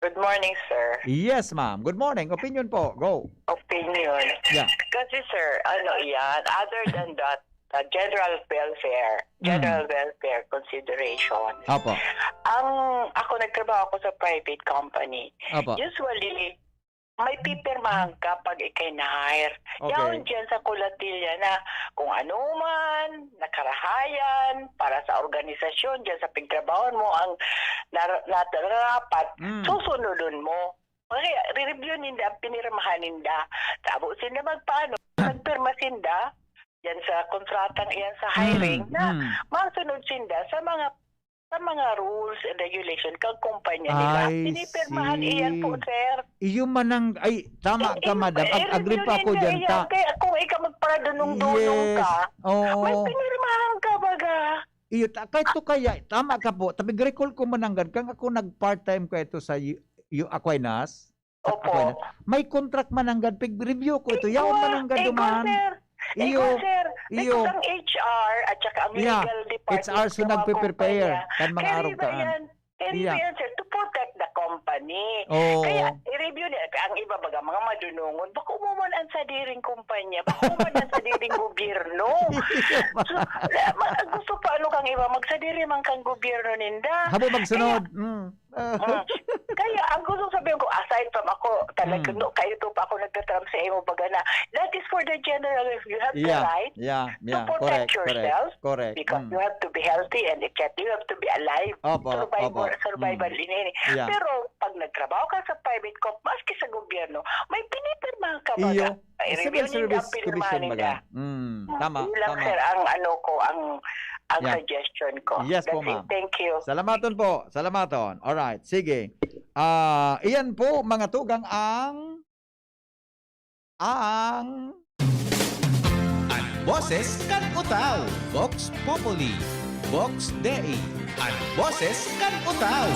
Good morning, sir. Yes, ma'am. Good morning. Opinion po. Go. Opinion. Yeah. Kasi, sir, ano yan, other than that, uh, general welfare, Mm. general welfare consideration. Apo. Ang, ako, nagtrabaho ako sa private company. Apo. Usually, may pipirmahan ka pag ikay na-hire. Okay. Yaon dyan sa kulatilya na kung ano man, nakarahayan, para sa organisasyon, dyan sa pigtrabahoan mo, ang nar-, nararapat, Mm. susunodon mo. Kaya, re-review ninda ang pinirmahan ninda. Tabo sinda magpaano, nagpirma sinda, yan sa kontratang iyan sa hiring, Mm, na mm. masunod sinda sa mga, sa mga rules and regulation kang kumpanya nila. I Pinipirmahan see. iyan po, sir. Iyo manang, ay, tama Eh, ka, iyo, madam. eh, Ag-, agree review pa ako ninyo dyan, iyan. ta. Kaya kung ikaw magparadunong-dunong Yes. ka, Oo. may pinirmahan ka, baga. Iyo, ta-, kahit to kaya, tama ka po. Tapi recall ko mananggad, kang ako nag-part-time ko ito sa U-, U-, Aquinas. Sa Opo. Aquinas. May contract mananggad, pig-review ko ito. Yaon Igor, mananggad Igor, duman. sir. Igor, Iyo, sir. Igor, iyo. ang H R at saka ang Yeah, legal department H R so ng mga nagpe-prepare kumpanya. kan mga Kaya arog iba taan. yan. Kaya iba Yeah. yan, sir, to protect the company. Oo. Kaya, i-review niya. Ang iba baga, mga madunungon, bako mo man ang sadiring kumpanya, bako mo man ang sadiring gobyerno. So, ma-, gusto pa ano kang iba, magsadiri man kang gobyerno ninda. Habo magsunod. Kaya, Mm. Ah. Mm. Kaya ang gusto sabihin ko, aside from ako, talaga, Mm. no, kayo to pa ako nagtatram sa imo baga na, that is for the general, if you have the Yeah, right yeah, to yeah. protect Correct, correct, yourself, correct. because Mm. you have to be healthy and et cetera. You have to be alive. Opo, Survivor, opo. survival Mm. ini. Yeah. Pero pag nagtrabaho ka sa private corp, maski sa gobyerno, may pinipirmahan ka Iyo. baga. Ay, Civil review ninda, Service pirma Commission ninda. baga. Mm, Hmm, tama, yun lang, tama. sir, ang ano ko, ang, ang Yeah. suggestion ko. Yes po, That's it. ma'am. Thank you. Salamaton po. Salamaton. Alright. Sige. Ah, iyan po, mga tugang, ang, ang An Boses kan Utao, Vox Populi, Vox Dei, an Boses kan Utao.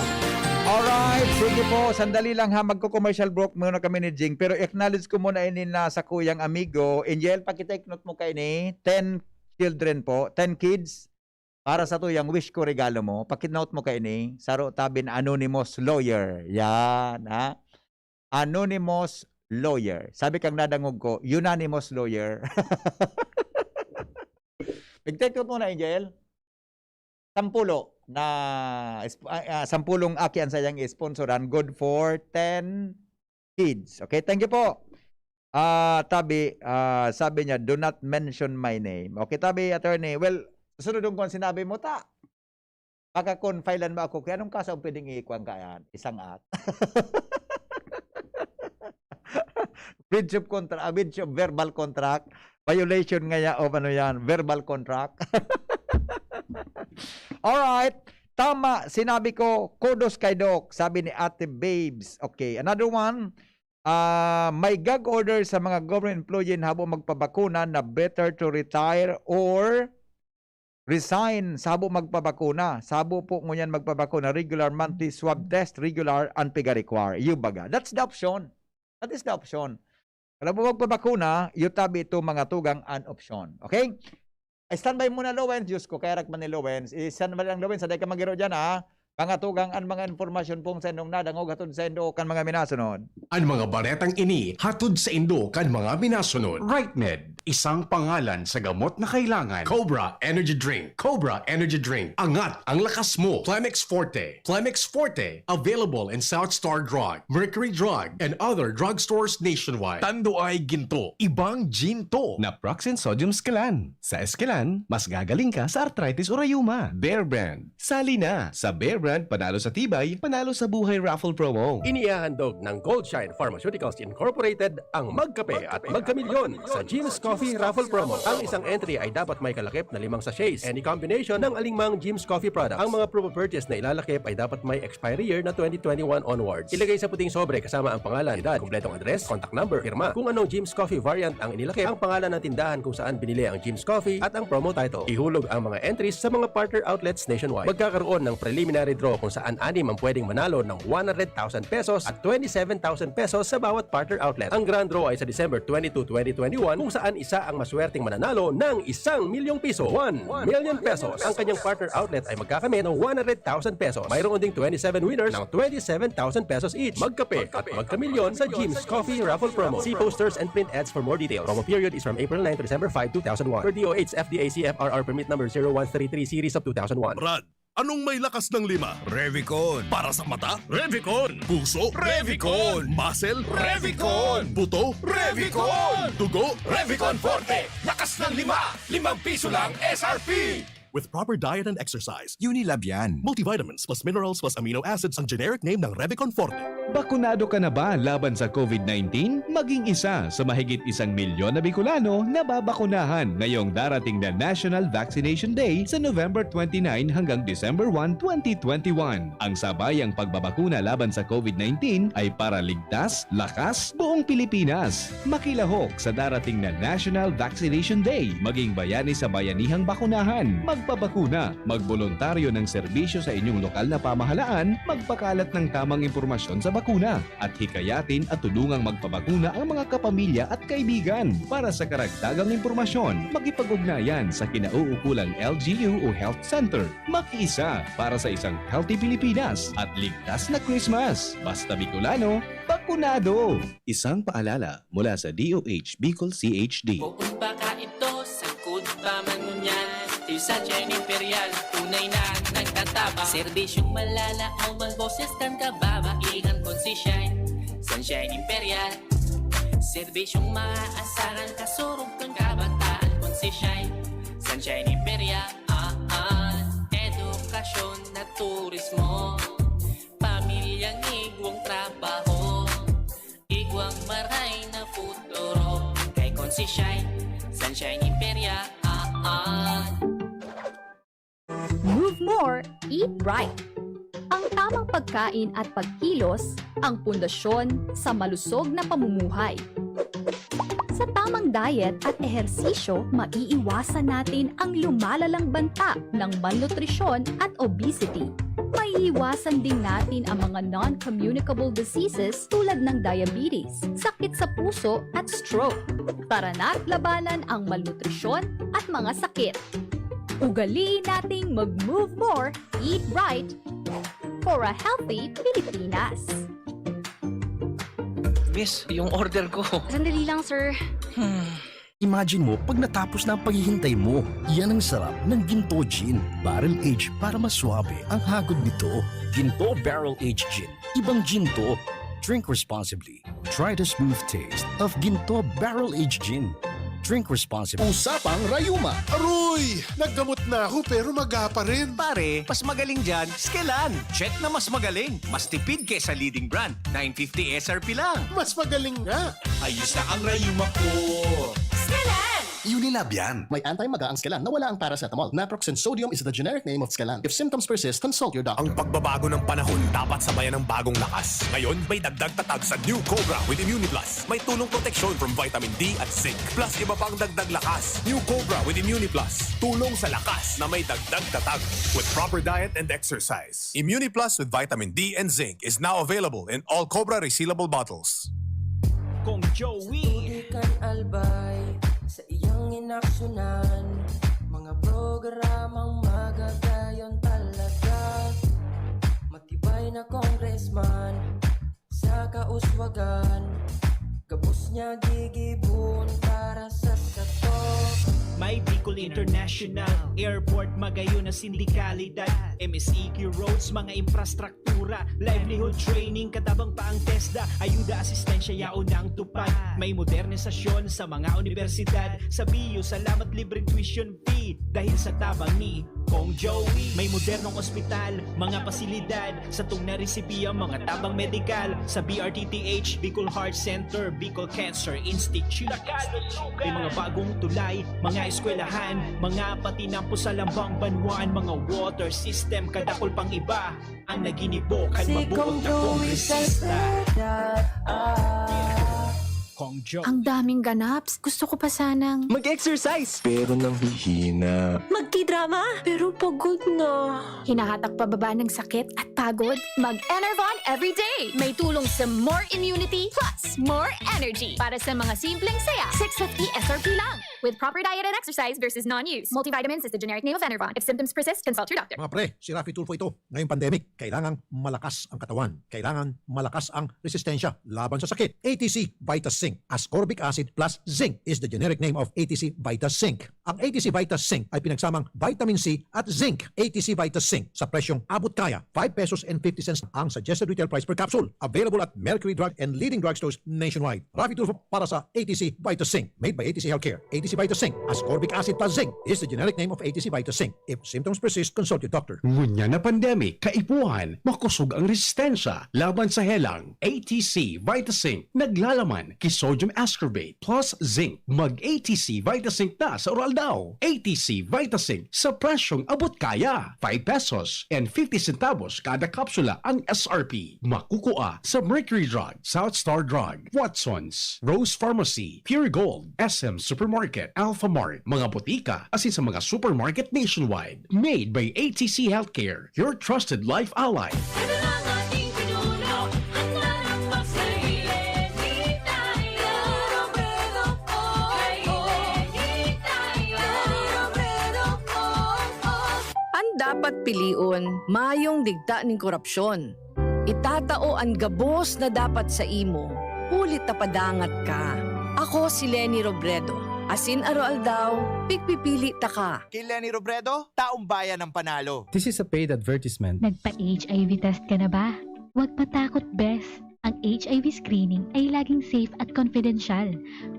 Alright, sige po, sandali lang ha, magko-commercial break muna kami ni Jing, pero acknowledge ko muna ini na sakuyang amigo. Angel, paki-take note mo kaini, ten children po, ten kids, para sa tuyang wish ko regalo mo, paki-note mo kaini, saro tabi na anonymous lawyer. Yan, ha? Anonymous lawyer. Sabi kang nadangog ko, unanimous lawyer. Pig-take note muna, Angel. Sampulo na, isp-, ah, ah, sampulong aki an sayang isponsoran, good for ten kids. Okay, thank you po. Ah, tabi, ah, sabi niya, "Do not mention my name." Okay, tabi, attorney. Well, sunod ko an sinabi mo, ta. Pagka-confine mo ako, kaya anong kaso ang pwedeng ikuwan ka yan? Isang at. Breach of contra-, ah, breach of verbal contract. Violation nga ya, o ano yan, verbal contract. Alright. "Tama, sinabi ko, kudos kay Doc," sabi ni Ate Babes. Okay, another one. Ah, may gag order sa mga government employee na habo magpabakuna na better to retire or resign sa habo magpabakuna. Sa habo po ngunyan magpabakuna, regular monthly swab test, regular and piga-require. Iyo baga. That's the option. That is the option. Kada mo magpabakuna, iyo tabi ito mga tugang an opsyon. Okay? Ay, standby muna, Lowens. Diyos ko, kaya rak man ni Lowens. I-standby lang, Lowens. Sa dai ka magiro dyan, ha? Mga tugang an mga impormasyon pong sa indong nadangog hatod sa indo kan mga minasunod. An mga baretang ini hatod sa indo kan mga minasunod. Rightmed, isang pangalan sa gamot na kailangan. Cobra Energy Drink. Cobra Energy Drink. Angat ang lakas mo. Plemex Forte. Plemex Forte. Available in South Star Drug, Mercury Drug, and other drugstores nationwide. Tanduay Ginto. Ibang Ginto. Naproxen Sodium Esquilan. Sa Esquilan, mas gagaling ka sa arthritis o rayuma. Bear Brand. Sali na! Sa Bear Brand, panalo sa tibay, panalo sa buhay raffle promo. Inihahandog ng Goldshine Pharmaceuticals Incorporated ang Magkape at Magkamilyon sa Jim's Coffee Raffle Promo. Ang isang entry ay dapat may kalakip na limang sachets. Any combination ng alingmang Jim's Coffee product. Ang mga proof of purchase na ilalakip ay dapat may expiry year na twenty twenty-one onwards. Ilagay sa puting sobre kasama ang pangalan, edad, kompletong address, contact number, pirma. Kung anong Jim's Coffee variant ang inilakip, ang pangalan ng tindahan kung saan binili ang Jim's Coffee at ang promo title. Ihulog ang mga entries sa mga partner outlets nationwide. Magkakaroon ng preliminary draw kung saan anim ang pwedeng manalo ng one hundred thousand pesos at twenty-seven thousand pesos sa bawat partner outlet. Ang grand draw ay sa December twenty-two, twenty twenty-one, kung saan isa ang maswerteng mananalo ng isang milyong piso, one million pesos. Ang kanyang partner outlet ay magkakamit ng one hundred thousand pesos. Mayroon ding twenty-seven winners ng twenty-seven thousand pesos each. Magkape at magkamilyon sa Jim's Coffee Raffle Promo. See posters and print ads for more details. Promo period is from April nine to December five, two thousand one. Per D O H F D A C F R R permit number zero one three three series of two thousand one. Brad, anong may lakas ng lima? Revicon. Para sa mata? Revicon. Puso? Revicon. Muscle? Revicon. Buto? Revicon. Dugo? Revicon Forte. Lakas ng lima. Limang piso lang S R P. With proper diet and exercise. Unilab yan. Multivitamins plus minerals plus amino acids ang generic name ng Revicon Forte. Bakunado ka na ba laban sa COVID nineteen? Maging isa sa mahigit isang milyon na Bicolano na babakunahan ngayong darating na National Vaccination Day sa November twenty-nine hanggang December one, twenty twenty-one. Ang sabayang pagbabakuna laban sa COVID nineteen ay para ligtas, lakas, buong Pilipinas. Makilahok sa darating na National Vaccination Day. Maging bayani sa bayanihang bakunahan. Magpabakuna. Magboluntaryo ng serbisyo sa inyong lokal na pamahalaan. Magpakalat ng tamang impormasyon sa bakuna. At hikayatin at tulungang magpabakuna ang mga kapamilya at kaibigan. Para sa karagdagang impormasyon, makipag-ugnayan sa kinauukulang L G U o Health Center. Makiisa para sa isang healthy Pilipinas at ligtas na Christmas. Basta Bicolano, bakunado! Isang paalala mula sa D O H Bicol C H D. Bukod pa ka ito, sangkod pa man ngunyan, still Sunshine Imperial, tunay na nagtatapa. Serbisyong malalaom ang boses kan kababaihan kon si Shine, Sunshine Imperial. Serbisyong maaasaran, kasurog kan kabataan kon si Shine, Sunshine Imperial. Ah, ah. Edukasyon na turismo, pamilyang igwang trabaho, igwang maray na futuro. Kay kon si Shine, Sunshine Imperia, ah, ah. Move more, eat right. Ang tamang pagkain at pagkilos ang pundasyon sa malusog na pamumuhay. Sa tamang diet at ehersisyo, maiiwasan natin ang lumalalang banta ng malnutrisyon at obesity. Maiiwasan din natin ang mga non-communicable diseases tulad ng diabetes, sakit sa puso at stroke. Tara na't labanan ang malnutrisyon at mga sakit. Ugaliin nating mag-move more, eat right for a healthy Pilipinas. Miss, yung order ko. Sandali lang, sir. Hmm. Imagine mo, pag natapos na ang paghihintay mo, yan ang sarap ng Ginto Gin. Barrel age para mas suabe ang hagod nito. Ginto Barrel Aged Gin. Ibang Ginto. Drink responsibly. Try the smooth taste of Ginto Barrel Aged Gin. Drink responsibly. Usapang rayuma. Aroy! Naggamot na ako pero maga pa rin. Pare, mas magaling dyan, Skelan. Check na mas magaling. Mas tipid kaysa leading brand. Nine fifty S R P lang. Mas magaling nga. Ayos na ang rayuma ko. Skelan! Unilab yan. May anti-maga ang Scalan na wala ang paracetamol. Naproxen sodium is the generic name of Scalan. If symptoms persist, consult your doctor. Ang pagbabago ng panahon dapat sabayan ng bagong lakas. Ngayon, may dagdag tatag sa New Cobra with Immuniplus. May tulong proteksyon from vitamin D at zinc. Plus, iba pang dagdag lakas. New Cobra with Immuniplus. Tulong sa lakas na may dagdag tatag. With proper diet and exercise. Immuniplus with vitamin D and zinc is now available in all Cobra resealable bottles. Kong Joey. Tubig kan albay sa iyang inaksyonan. Mga programang magagayon talaga. Matibay na congressman sa kauswagan. Gabos niya gigibon para sa sato. May Bicol International Airport, magayon na sindikalidad, M S E Q roads, mga infrastruktura, livelihood training, katabang pa ang TESDA, ayuda, asistensya, yaon ang tupad. May modernisasyon sa mga universidad, sa B U, salamat libreng tuition fee, dahil sa tabang ni Kong Joey. May modernong ospital, mga pasilidad, satong naresibi ang mga tabang medikal sa B R T T H, Bicol Heart Center, Bicol Cancer Institute. May mga bagong tulay, mga eskwelahan, mga patinampo sa lambang banwaan, mga water system, kadakol pang iba ang naginibo kan mabuot na kongresista. Kong Joey. Ang daming ganaps. Gusto ko pa sanang Mag-exercise! Pero nanghihina. Magtidrama, pero pagod na. Hinahatak pababa ng sakit at pagod? Mag-Enervon everyday! May tulong sa more immunity plus more energy para sa mga simpleng saya. six fifty S R P lang with proper diet and exercise versus non-use. Multivitamins is the generic name of Enervon. If symptoms persist, consult your doctor. Mga pre, si Raffy Tulfo ito. Ngayong pandemic, kailangang malakas ang katawan. Kailangan malakas ang resistensya laban sa sakit. A T C Vita Zinc, ascorbic acid plus zinc is the generic name of A T C Vita Zinc. Ang A T C Vita Zinc ay pinagsamang vitamin C at zinc. A T C Vita Zinc sa presyong abot kaya, five pesos and fifty cents ang suggested retail price per capsule. Available at Mercury Drug and leading drugstores nationwide. Raffy Tulfo para sa A T C Vita Zinc. Made by A T C Healthcare. A T C Vita Zinc, ascorbic acid plus zinc is the generic name of A T C Vita Zinc. If symptoms persist, consult your doctor. Ngunyan na pandemic, kaipuhan, makosog ang resistensya laban sa helang. A T C Vita Zinc, naglalaman ki sodium ascorbate plus zinc. Mag A T C Vita Zinc na sa Oral Daw. A T C Vita Zinc sa presyong abot kaya. Five pesos and fifty centavos kada kapsula ang S R P. Makukua sa Mercury Drug, South Star Drug, Watson's, Rose Pharmacy, Pure Gold, S M Supermarket, Alpha Mart, mga botika, asin sa mga supermarket nationwide. Made by A T C Healthcare, your trusted life ally. Ito na ang ating pinuno, handa ng pagsahilin. Di tayo Robredo, oh, ay, di tayo Robredo, oh, oh. An dapat pilion, mayong digta nin korupsyon. Itatao an gabos na dapat sa imo, huli ta padangat ka. Ako si Leni Robredo, asin aroaldaw, pigpipili taka. Ki Leni Robredo, taong bayan ang panalo. This is a paid advertisement. Nagpa-H I V test ka na ba? Huwag matakot, bes. Ang H I V screening ay laging safe at confidential.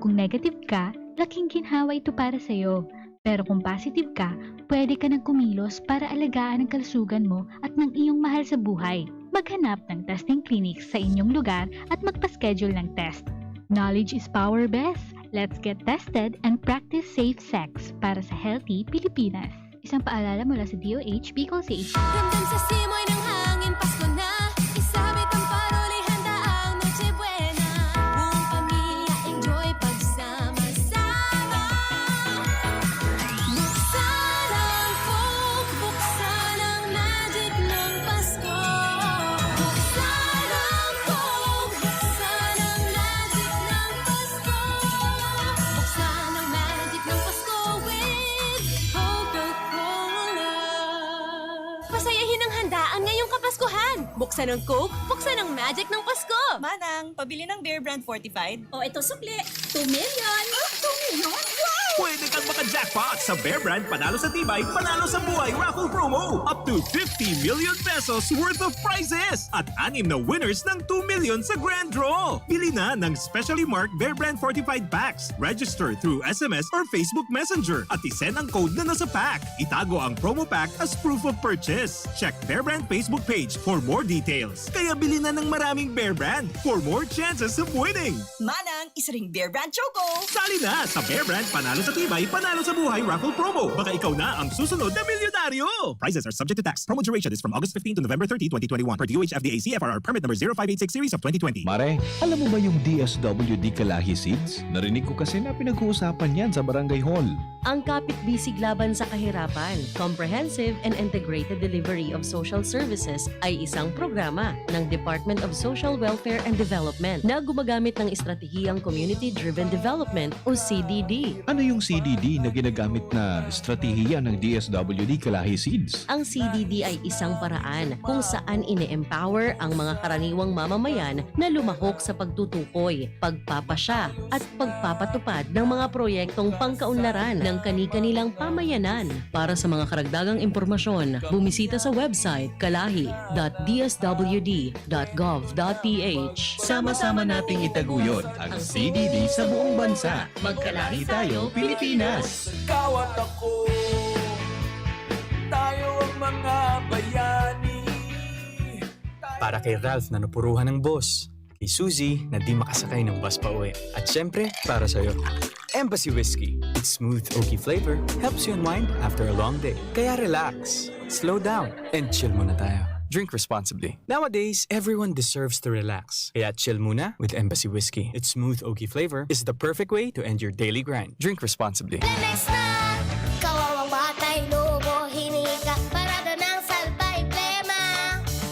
Kung negative ka, laking ginhawa ito para sa'yo. Pero kung positive ka, pwede ka nang kumilos para alagaan ang kalusugan mo at ng iyong mahal sa buhay. Maghanap ng testing clinics sa inyong lugar at magpa-schedule ng test. Knowledge is power, bes. Let's get tested and practice safe sex para sa healthy Pilipinas. Isang paalala mula sa D O H, Bicol C H. Ramdam sa simoy ng hangin, Pasko na. Isabit ang paroli, handa ang Noche Buena. Buong pamilya, enjoy pagsama-sama. Buksan ang Coke, buksan ang magic ng Pasko. Buksan ang Coke, buksan ang magic ng Pasko. Buksan ang magic ng Pasko with Coca-Cola. Pasayahin ang handaan ngayong Kapaskuhan. Buksan ang Coke, buksan ang magic ng Pasko. Manang, pabili ng Bear Brand Fortified. O, ito sukli. Two million. Ah, two million? Wow! Pwede kang maka-jackpot sa Bear Brand Panalo sa Tibay, Panalo sa Buhay Raffle Promo. Up to fifty million pesos worth of prizes at anim na winners ng two million sa Grand Draw. Bili na ng specially marked Bear Brand Fortified Packs. Register through S M S or Facebook Messenger at isend ang code na nasa pack. Itago ang promo pack as proof of purchase. Check Bear Brand Facebook page for more details. Kaya bili na ng maraming Bear Brand for more chances of winning. Manang, isa ring Bear Brand Choco! Sali na sa Bear Brand Panalo Matibay, panalo sa buhay raffle promo. Baka ikaw na ang susunod na milyonaryo. Prizes are subject to tax. Promo duration is from August fifteen to November thirty, twenty twenty-one. Per D O H F D A C F R R permit number zero five eight six series of twenty twenty. Mare, alam mo ba yung D S W D Kalahi Seeds? Narinig ko kasi na pinag-uusapan yan sa barangay hall. Ang Kapit Bisig Laban sa Kahirapan, Comprehensive and Integrated Delivery of Social Services ay isang programa ng Department of Social Welfare and Development na gumagamit ng estratehiyang Community-Driven Development o C D D. Ano yung C D D na ginagamit na estratehiya ng D S W D Kalahi Seeds? Ang C D D ay isang paraan kung saan ine-empower ang mga karaniwang mamamayan na lumahok sa pagtutukoy, pagpapasya, at pagpapatupad ng mga proyektong pangkaunlaran ng kani-kanilang pamayanan. Para sa mga karagdagang impormasyon, bumisita sa website kalahi dot d s w d dot gov dot p h. Sama-sama nating itaguyod ang C D D sa buong bansa. Magkalahi tayo, Pilipinas! Ikaw at ako, tayo ang mga bayani. Para kay Ralph na napuruhan ng boss, kay Suzy na di makasakay ng bus pa uwi, at syempre, para sa'yo. Embassy Whiskey. Its smooth, oaky flavor helps you unwind after a long day. Kaya relax, slow down, and chill muna tayo. Drink responsibly. Nowadays, everyone deserves to relax. Kaya chill muna with Embassy Whiskey. Its smooth, oaky flavor is the perfect way to end your daily grind. Drink responsibly. Lemex na! Kawawang batay, lobo, hinika, parada ng salbay, plema.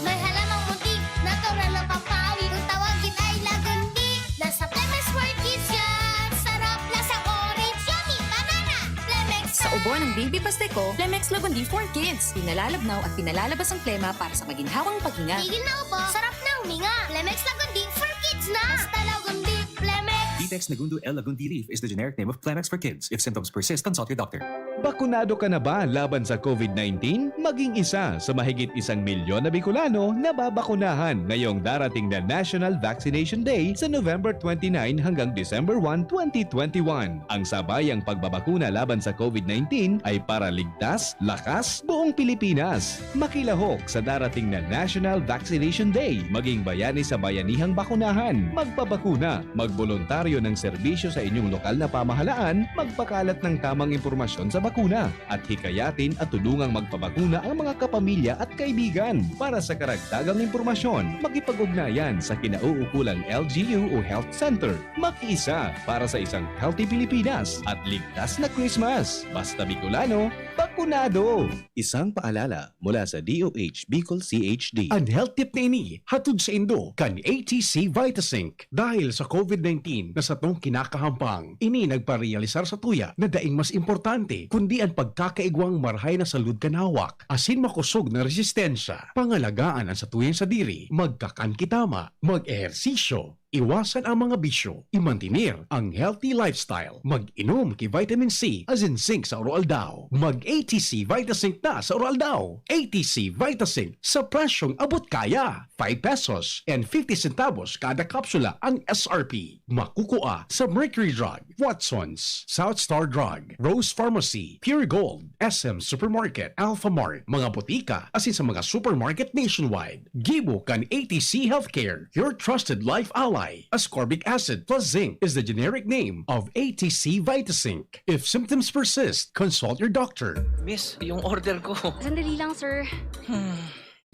May halamang munti, natural ng pampaawit. Kung tawagin ay lagundi, nasa Lemex for Kids yan. Sarap, lasang orange, yummy, banana. Lemex Sa na! Ubo ng Baby Pasteco, Lemex Lagundi for Kids. Pinalalabnaw at pinalalabas ang plema para sa maginhawang paghinga. Tigil na ubo, sarap na huminga. Lemex Lagundi for Kids na! Basta Lagundi, Lemex! Vitex Negundo L. Lagundi leaf is the generic name of Plemex for kids. If symptoms persist, consult your doctor. Bakunado ka na ba laban sa covid nineteen? Maging isa sa mahigit isang milyon na Bicolano na babakunahan ngayong darating na National Vaccination Day sa November twenty-nine hanggang December one, twenty twenty-one. Ang sabayang pagbabakuna laban sa covid nineteen ay para ligtas, lakas, buong Pilipinas. Makilahok sa darating na National Vaccination Day. Maging bayani sa bayanihang bakunahan. Magpabakuna. Magboluntaryo ng serbisyo sa inyong lokal na pamahalaan. Magpakalat ng tamang impormasyon sa bakuna. At hikayatin at tulungang magpabakuna ang mga kapamilya at kaibigan. Para sa karagdagang impormasyon, makipag-ugnayan sa kinauukulang L G U o Health Center. Makiisa para sa isang healthy Pilipinas at ligtas na Christmas. Basta Bicolano, bakunado! Isang paalala mula sa D O H Bicol C H D. An health tip na ini hatod saindo kan A T C Vitazinc. Dahil sa covid nineteen na satong kinakahampang, ini nagparealisar satuya na daing mas importante kundi an pagkakaigwang marahay na salud kan hawak asin makosog na resistensya. Pangalagaan an satuyang sadiri, magkakan ki tama, mag-ehersisyo, iwasan ang mga bisyo, imantener ang healthy lifestyle, mag-inom ki vitamin C asin zinc sa aroaldaw. Mag-A T C Vitazinc na sa aroaldaw. A T C Vitazinc sa presyong abot kaya. Five pesos and fifty centavos kada kapsula ang S R P. Makukua sa Mercury Drug, Watsons, South Star Drug, Rose Pharmacy, Pure Gold, S M Supermarket, Alphamart, mga botika, asin sa mga supermarket nationwide. Gibo kan A T C Healthcare, your trusted life ally. Ascorbic acid plus zinc is the generic name of A T C Vitazinc. If symptoms persist, consult your doctor. Miss, yung order ko. Sandali lang, sir.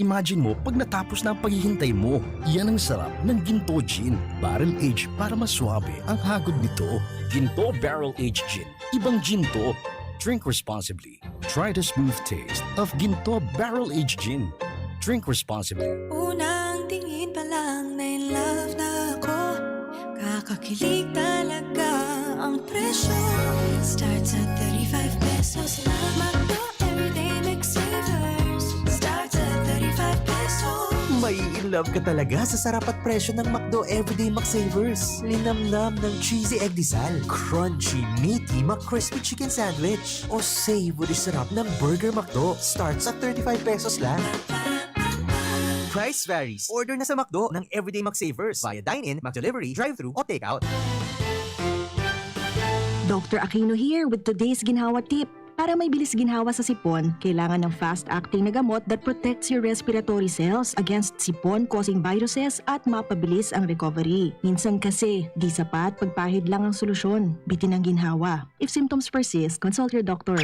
Imagine mo pag natapos na ang paghihintay mo. Yan ang sarap ng Ginto Gin. Barrel Age para mas suabe ang hagod nito. Ginto Barrel Age Gin. Ibang gin to. Drink responsibly. Try the smooth taste of Ginto Barrel Age Gin. Drink responsibly. Unang tingin pa lang, na in love na ako. Kakakilig talaga ang presyo. Starts at thirty-five pesos lang. McDo Everyday McSavers. Starts at thirty-five pesos. Mai-in love ka talaga sa sarap at presyo ng McDo Everyday McSavers. Linamnam ng cheesy egg disal, crunchy, meaty, McCrispy chicken sandwich, o savory sarap ng Burger McDo. Starts at thirty-five pesos lang. Price varies. Order na sa McDo ng Everyday McSavers via dine-in, McDelivery, drive-thru, o take-out. Doctor Aquino here with today's Ginhawa Tip. Para may bilis ginhawa sa sipon, kailangan ng fast-acting na gamot that protects your respiratory cells against sipon-causing viruses at mapabilis ang recovery. Minsan kasi, di sapat pagpahid lang ang solusyon. Bitin ang ginhawa. If symptoms persist, consult your doctor.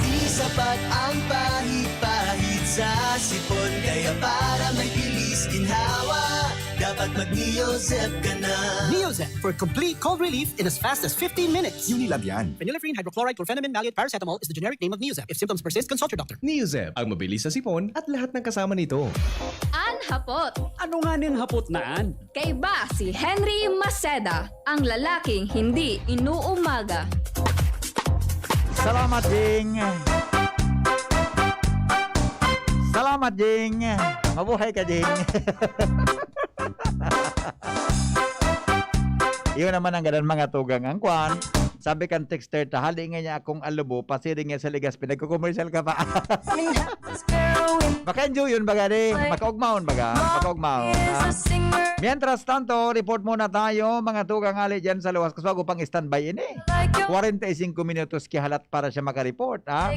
Di sapat ang pahid-pahid sa sipon. Kaya para may bilis ginhawa, dapat mag-Neozep ka na. Neozep for complete cold relief in as fast as fifteen minutes. Unilab yan. Phenylephrine, hydrochloride, chlorphenamine, maleate, paracetamol is the generic name of Neozep. If symptoms persist, consult your doctor. Neozep, ang mabilis sa sipon at lahat ng kasama nito. An hapot. Ano nga nin hapot na an? Kaiba si Henry Maceda, ang lalaking hindi inuumaga. Salamat, Jing. Salamat, Jing. Mabuhay ka, Jing. Iyon naman ang gadan mga tugang ang kwan. Sabi kan texter ta, hali nga niya akong alubo, pasiring niya sa Legazpi, nagko-commercial ka pa. Maka-enjoy yun baga, di? Makaugmaon baga? Makaugmaon. Ha? Mientras tanto, report muna tayo, mga tugang ali dyan sa luwas. Kasi bago pang standby ini. kwarenta y singko minutos kihalat para siya makareport, ha?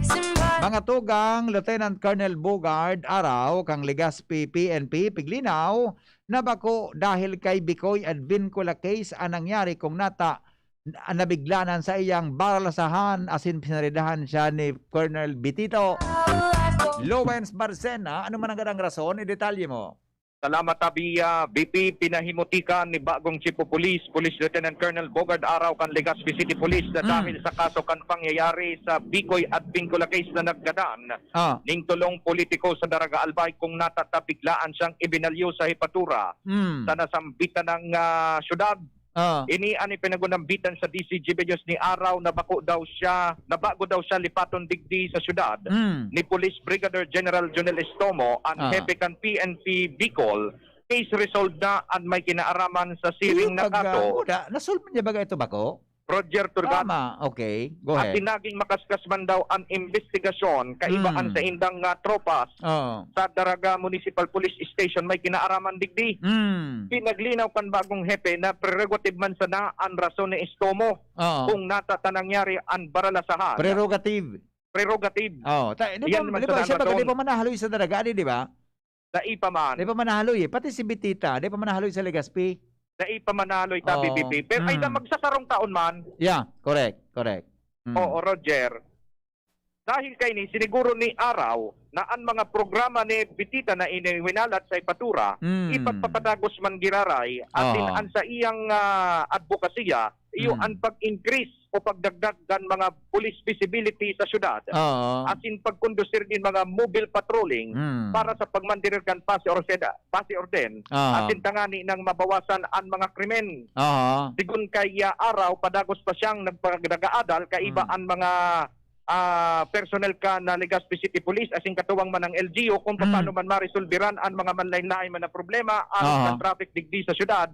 Mga tugang, Lieutenant Colonel Bogard Araw, kang Legazpi P N P, piglinaw, na bako dahil kay Bicoy Advincula case ang nangyari kung nata, nabiglanan sa iyang baralasahan asin pinaridahan siya ni Colonel Bitito. Lowens Barcena, ano man ang gadang rason? Idetalye mo. Salamat, Abi. Ah, B P, pinahimutikan ni bagong Chief of Police, Police Lieutenant Colonel Bogard Araw kan Legazpi City Police na Mm. dahil sa kaso kan pangyayari sa Bicoy Advincula case na naggadan Ah. ning tulong politiko sa Daraga Albay kung natatabiglaan siyang ibinalyo sa hepatura Mm. sa nasambitan ng ah, syudad. Ah. Ini an ipinagunambitan sa D C G B News ni Araw na bako daw siya, na bago daw siya lipaton digdi sa syudad Mm. ni Police Brigadier General Jonel Estomo, an Ah. hepe kan P N P Bicol, case resolved na an may kinaaraman sa siring na kaso. Pagka, nasolve niya ba ito bako? Roger Turgat. Tama, okay. Go At ahead. naging makaskas man daw an investigasyon, kaiba an Mm. saindang ah, tropas Oo. sa Daraga Municipal Police Station may kinaaraman digdi. Mm. Pinaglinaw kan bagong hepe na prerogative man sana an rason ni Estomo Oo. kung nata ta nangyari an baralasahan. Prerogative. Prerogative. Oh, ta, di ba, Iyan man di ba, sana siya ang baga, di rason. ba manahaloy sa Daraga, di, di ba? Dai pa man. Di ba manahaloy eh? Pati si Bitita, di ba manahaloy sa Legazpi? Dai pa manahaloy ta, Oo. B P P. Pero ay Mm. na magsasarong taon man. Yeah, correct, correct. Mm. Oo, Roger. Dahil kaini, siniguro ni Araw na an mga programa ni Bitita na iniwinalat sa hepatura, Mm. ipagpapadagos man giraray, asin Oo. an sa iyang ah, adbokasiya, iyo Mm. an pag-increase o pagdagdag kan mga police visibility sa syudad. Oo. Asin pagkondusir nin mga mobile patrolling Mm. para sa pagmantener kan pasi orden, pasi orden. Oo. Asin tangani nang mabawasan an mga krimen. Oo. Sigon kay ah, Araw, padagos pa siyang nagpagdagaadal kaiba Mm. an mga ah, personnel kan Legazpi City Police asin katuwang man ang L G U kung Mm. paano man maresolbiran an mga manlain-lain man na problema aron Aha. sa traffic digdi sa syudad.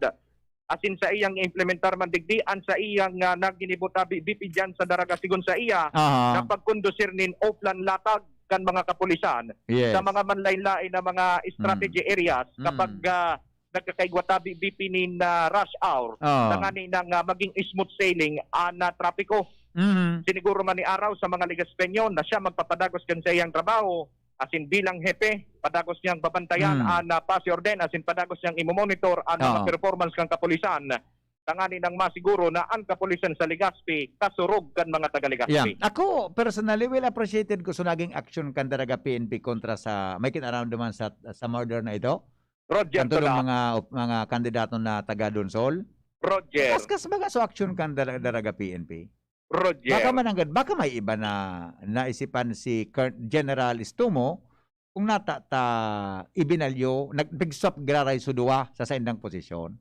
Asin sa iyang implementar man digdi an sa iyang ah, naginibo ta, B P, diyan sa Daraga, sigon sa iya, Aha. na pagkondusir nin offline latag kan mga kapulisan Yes. sa mga manlain-lain na mga strategy areas Mm. kapag ah, nagkakaigwa ta, B P, nin ah, rush hour, Ah. tangani nang ah, maging smooth sailing an ah, trapiko. Mhm. Siniguro man ni Araw sa mga Legazpeño na siya magpapadagos kan sa iyang trabaho, asin bilang hepe, padagos niyang babantayan Mm. an ah, pasi orden, asin padagos niyang imomonitor an mga Oo. performance kan kapulisan. Tangani nang masiguro na an kapulisan sa Legazpi kasurog kan mga taga Legazpi. Yeah. Ako, personally, well appreciated ko sa naging aksyon kan Daraga P N P kontra sa may kinaaram duman sa, sa murder na ito. Roger, Ang tulong Tula. mga, mga kandidato na taga Donsol. Roger. Kaskas ba nga sa aksyon kan Dara- Daraga P N P? Roger. Baka mananggad, baka may iba na naisipan si Col- General Estumo kung nata ta ibinalyo, nag-, nagswap giraray sa duwa sa saindang posisyon.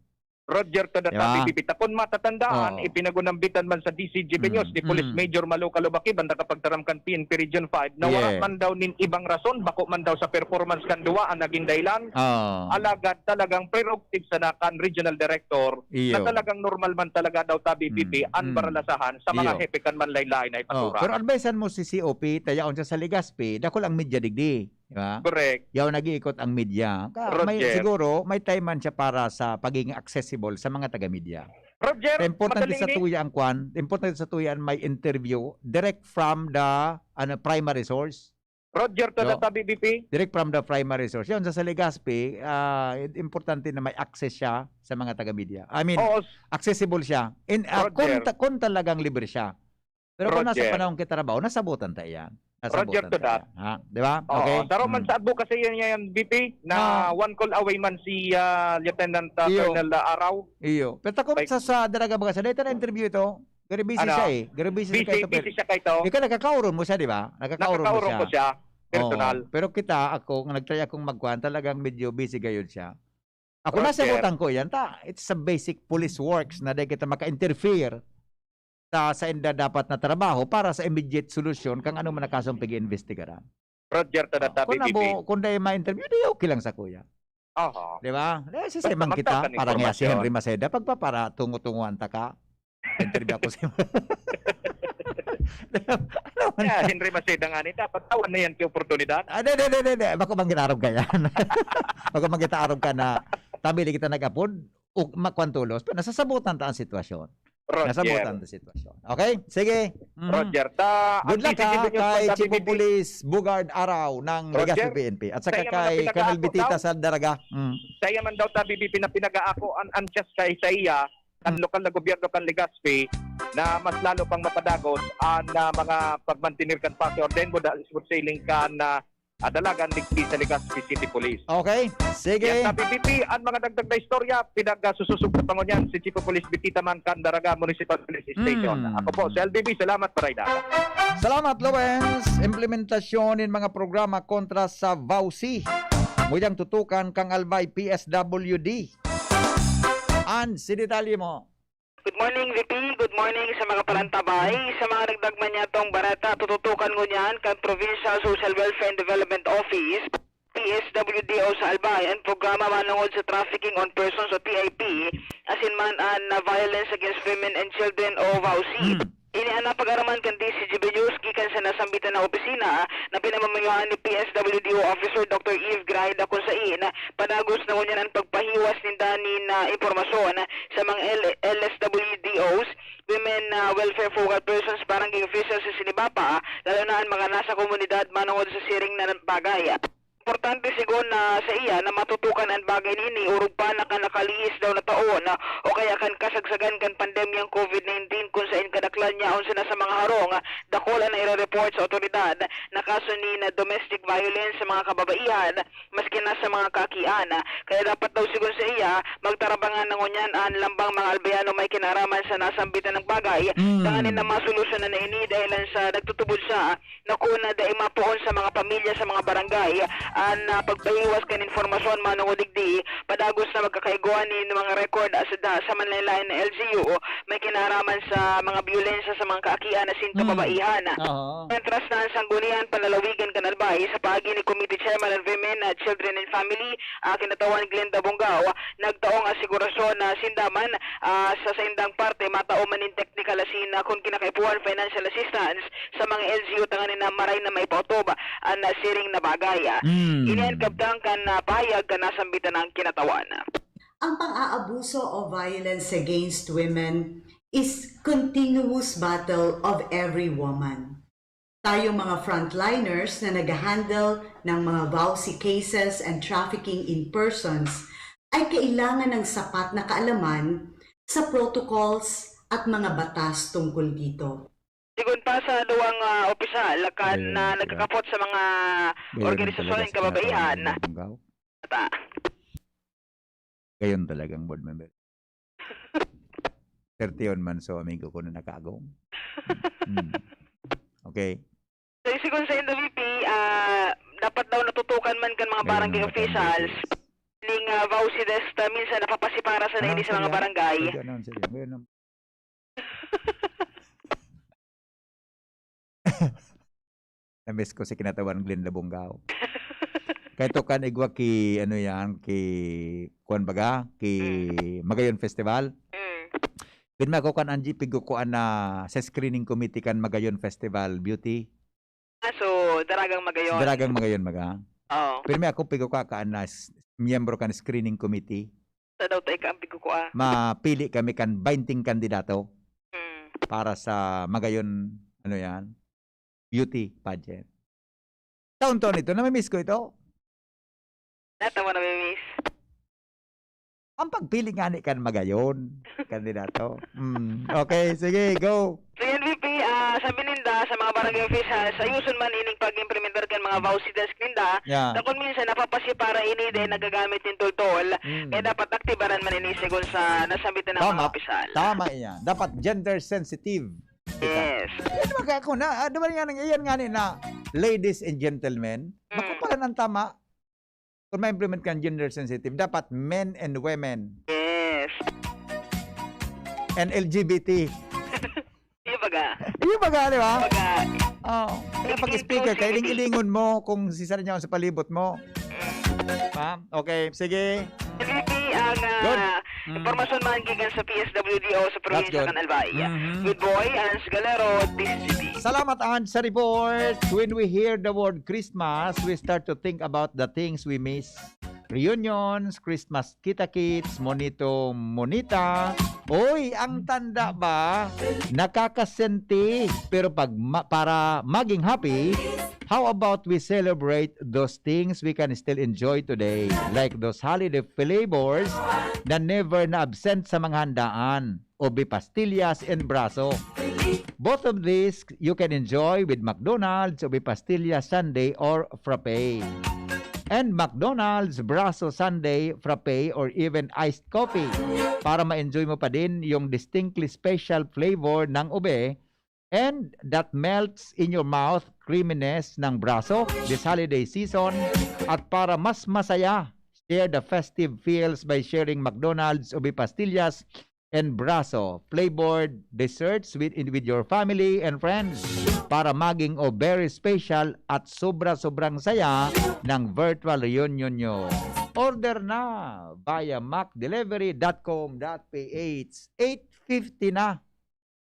Roger, Tula, Di ba? P P P. Ta kun matatandaan, Oo. ipinagunambitan man sa D C G B News Mm, ni Police mm. Major Maluka Lubaki, banda kapagtaram kan P N P Region five, na wala Yeah. man daw nin ibang rason, bako man daw sa performance kan duwa ang naging dahilan. Oo. Alagad talagang prerogative sana kan Regional Director Iyo. na talagang normal man talaga daw ta, B P P, Mm, an mm. baralasahan sa mga Iyo. hepe kan manlain-lain na Oh, ipatura. pero advisehan mo si C O P, tayaon siya sa Legazpi, dakul ang media digdi. Di ba? Correct. Yaw nag-iikot ang media. Ka, may, Roger. Siguro, may time man siya para sa pagiging accessible sa mga taga-media. Roger, importante sa tuya ang kwan, importante sa tuya ang may interview direct from the, ano, primary source. Roger, tada tabi, B P. Direct from the primary source. Yun, sa, sa Legazpi, ah, importante na may access siya sa mga taga-media. I mean, accessible siya. In, ah, kung, ta- kung talagang libre siya. Pero kung nasa panahon kita trabaho, nasabutan ta yan. Nasabutan ta yan. Ha? Di ba? Okay. Taro man sa advocacy yan, yan, B P, na one call away man si, ah, Lieutenant, ah, Colonel, ah, Araw. Iyo. Pero takot sa, sa daraga baga sa data na interview ito. Very busy siya eh. Very busy siya kaito. Busy siya kaito. Ikaw, nakakauron mo siya, di ba? Nakakauron mo siya. Nakakauron ko siya. Personal. Oo. Pero kita, ako, nag-try akong magkuhan, talagang medyo busy gayod siya. Ako, nasagutan ko yan. Ta, it's a basic police works na di kita maka-interfere sa, sa inda dapat na trabaho para sa immediate solusyon kang ano man na kasong pag-iimbestigaran. Roger, tada tabi, B P. Kung nabo, kung dai ma-interview, di okay lang sa kuya. Aha. Di ba? Eh, si Simon kita, parang si Henry Maceda, pagpaparatungo-tunguan ta ka. Interview ako sa Ano man Yeah, yan? Henry Maceda nga ni, dapat tawan na yan ki oportunidad. Ah, di, di, di, di, di. Bako bang ginaarog ka yan? Bako bang ginaarog ka na tabi di kita nag-apod? O, makwan tulos. Pero nasasabutan ta ang sitwasyon. Roger. Nasabutan ta ang sitwasyon. Okay? Sige. Mhm. Roger, ta, Good luck, ha, kay Chief of Police Bugard Araw ng Legazpi P N P. At saka kay Colonel Bitita sa Daraga. Mm. Saya man daw ta, B B P, na pinag-aako an anxious kay sa iya, kan lokal na gobyerno kan Legazpi na mas lalo pang mapadagos an, ah, mga pagmantener kan pasi or then mo da smooth sailing kan, ah, ah, dalagan digdi sa Legazpi City Police. Okay, sige. Yan sa B B P, ang mga dagdag na istorya, pinagsususugot pa ngunyan si Chief of Police Bitita man kan Daraga Municipal Police Station. Hmm. Ako po, si L B B, salamat, Parayda. Salamat, Lawrence. Implementasyon nin mga programa kontra sa vowsy. Nguyang tutukan kang Albay P S W D. An si detalye mo. Good morning, V P. Good morning sa mga parantabay. Sa mga nagdagman niyatong bareta, tututukan ngunyan kan Provincial Social Welfare and Development Office, P S W D O sa Albay, ang programa manungod sa trafficking on persons o T I P, asin man an, ah, violence against women and children o vowsy. Hmm. Ini an napag-araman kan D C G B News gikan sa nasambitan na opisina na pinamamayoan ni P S W D O Officer Doctor Eve Grida, kun sain padagos na ngunyan an pagpahiwas ninda nin, ah, impormasyon sa mga L-, L S W D Os, Women, ah, Welfare Focal Persons, Barangay Officials sa Sinibapa, lalo na an mga nasa komunidad manungod sa siring na bagay. Importante, sigon na saiya, na matutukan an bagay na ini orog pa na kan nakalihis daw na taon o kaya kan kasagsagan kan pandemyang COVID nineteen, kun sain kadaklan yaon sana sa mga harong, dakul an naire-report sa awtoridad na kaso nin domestic violence sa mga kababaihan, maski na sa mga kaakian. Kaya dapat daw, sigon saiya, magtarabangan na ngunyan an lambang mga Albayano may kinaaraman sa nasambitan na bagay, Mm. tanganing na masolusyonan na ini dahilan sa nagtutubod sa na kun dai mapoon sa mga pamilya sa mga barangay an, ah, pagpahiwas kan informasyon manungod digdi, padagos na magkakaigwa nin mga record sa da-, sa manlaen-laen na L G U may kinaaraman sa mga biyolensya sa mga kaakian asin Mm. kababaihan. Oo. Mientras na an sanggunian panlalawigan kan Albay sa paagi ni Committee Chairman on Women, ah, Children and Family, ah, Kinatawan Glenda Bongao, nagtaong asigurasyon na sinda man, ah, sa saindang parte matao man nin technical asin, ah, kun kinakaipuhan, financial assistance sa mga L G U tanganing na maray na maipaotob an, ah, siring na bagay. Mm. Ini an kabtang kan, ah, pahayag kan nasambitan na kinatawan. Ang pang-aabuso o violence against women is continuous battle of every woman. Tayong mga frontliners na naghahandle ng mga vowsy cases and trafficking in persons ay kailangan ng sapat na kaalaman sa protocols at mga batas tungkol dito. Sigon pa sa duwang, ah, opisyal kan, Ayun, ah, diba? nagkakapot sa mga Ganyan organisasyon talaga ng sa kababaihan. Tinatawag ng Bungaw. Ata. Gayon talagang board member. Thirty-one man so, amigo ko na nakaagong. Mm. Okay. So, sigon sa Indo V P, ah, dapat daw natutukan man kan mga Gayon barangay ang officials. Ning, ah, vowsy test, ah, minsan napapasipara sa Ah, naini sa mga sige. barangay. Sige, ano, sige. Gayon ang Na-miss ko si kinatawan Glenn Labongao. Kaya to kan igwa ki, ano yan, ki, kuwan baga, ki Mm. Magayon Festival. Mm. Pirmi ako kan Angie, pigkukuan na sa screening committee kan Magayon Festival, Beauty. Ah, so, Daragang Magayon. Daragang Magayon, baga. Oo. Pirmi ako, pigkukuan na s-, miyembro kan screening committee. Sa daw tayo kaambig ko, ah. Mapili kami kan baynting kandidato Mm. para sa Magayon, ano yan, beauty pageant. Taon-taon ito, namimiss ko ito. Natawa na, miss. Ang pagpili nga ni kan Magayon, kandidato. Mm. Okay, sige, go. So, yan, V P, ah, sabi ninda sa mga barangay officials, ayuson man ining pag-implementar kan mga vouchers ninda, Yeah. na kung minsan napapasipara ini dahil Mm. nagagamit nin toltol, Mm. kaya dapat aktibaran man ini segun sa nasabitan ng Tama. mga opisyal. Tama iyan. Dapat gender sensitive kita. Yes. Yan, mag-, ako na, ah, diba yan, yan nga ni na, ladies and gentlemen, Mm. makupalan ang tama. Kung ma-implement kan gender sensitive, dapat men and women. Yes. And L G B T. Yung baga. Yung baga, di ba? Baga. Oh. Kaya pag Inclusive speaker, kaya iling-ilingon mo kung si Sarah niya sa palibot mo. Mm. Ha? Okay, sige. L V P ang, ah, Good. Mm. impormasyon man gikan sa P S W D O sa probinsya That's good. ng Albay. Mhm. Good boy, Ans Galero, D C C B. Salamat, Ans, sa report. When we hear the word Christmas, we start to think about the things we miss. Reunions, Christmas kita-kits, monito, monita. Oy, ang tanda ba? Nakakasenti. Pero pag ma-, para maging happy, how about we celebrate those things we can still enjoy today? Like those holiday flavors na never na absent sa mga handaan. Ube pastillas and braso. Both of these you can enjoy with McDonald's, ube pastillas sundae, or frappe. And McDonald's braso sundae, frappe, or even iced coffee para ma-enjoy mo pa din yung distinctly special flavor ng ube and that melts in your mouth creaminess ng braso this holiday season. At para mas masaya, share the festive feels by sharing McDonald's ube pastillas and braso flavored desserts with, with your family and friends para maging o very special at sobra-sobrang saya ng virtual reunion nyo. Order na via mac delivery dot com dot p h. Eight fifty na.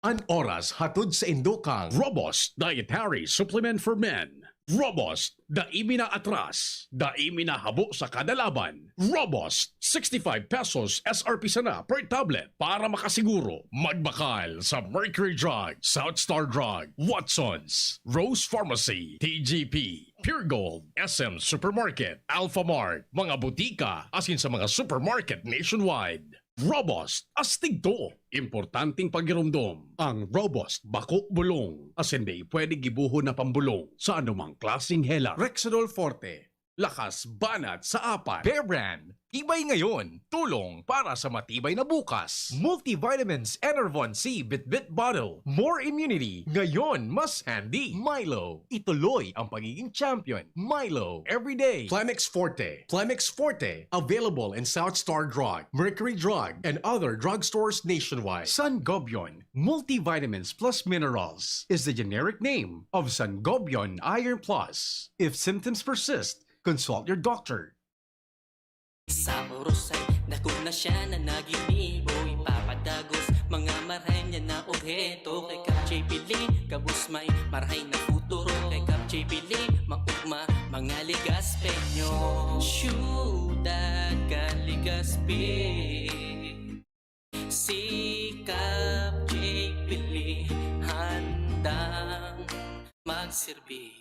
An oras hatod sa indukan, Robust Dietary Supplement for Men. Robust, dai mi na atras, dai mi na habo sa kada laban. Robust, sixty-five pesos S R P sana per tablet. Para makasiguro, magbakal sa Mercury Drug, South Star Drug, Watsons, Rose Pharmacy, T G P, Pure Gold, S M Supermarket, Alphamart, mga butika, asin sa mga supermarket nationwide. Robust, astig to. Importanteng pagiromdom. Ang Robust, bako bulong. Asin dai pwede gibohon na pambulong sa anumang klaseng hela. Rexidol Forte, lakas banat sa apat. Bear Brand, tibay ngayon, tulong para sa matibay na bukas. Multivitamins, Enervon C, Bitbit Bottle, more immunity, ngayon mas handy. Milo, ituloy ang pagiging champion. Milo, everyday. Plemex Forte, Plemex Forte, available in South Star Drug, Mercury Drug, and other drugstores nationwide. Sangobion, multivitamins plus minerals, is the generic name of Sangobion Iron Plus. If symptoms persist, consult your doctor. Sa oros ay dakul na siya na naginibo, ipapadagos mga marahay niya na obheto. Kay Kap J P Lee, gabos may marahay na futuro. Kay Kap J P Lee, maugma mga Legaspeño. Syudad kan Legazpi. Si Kap J P Lee handang magserbi.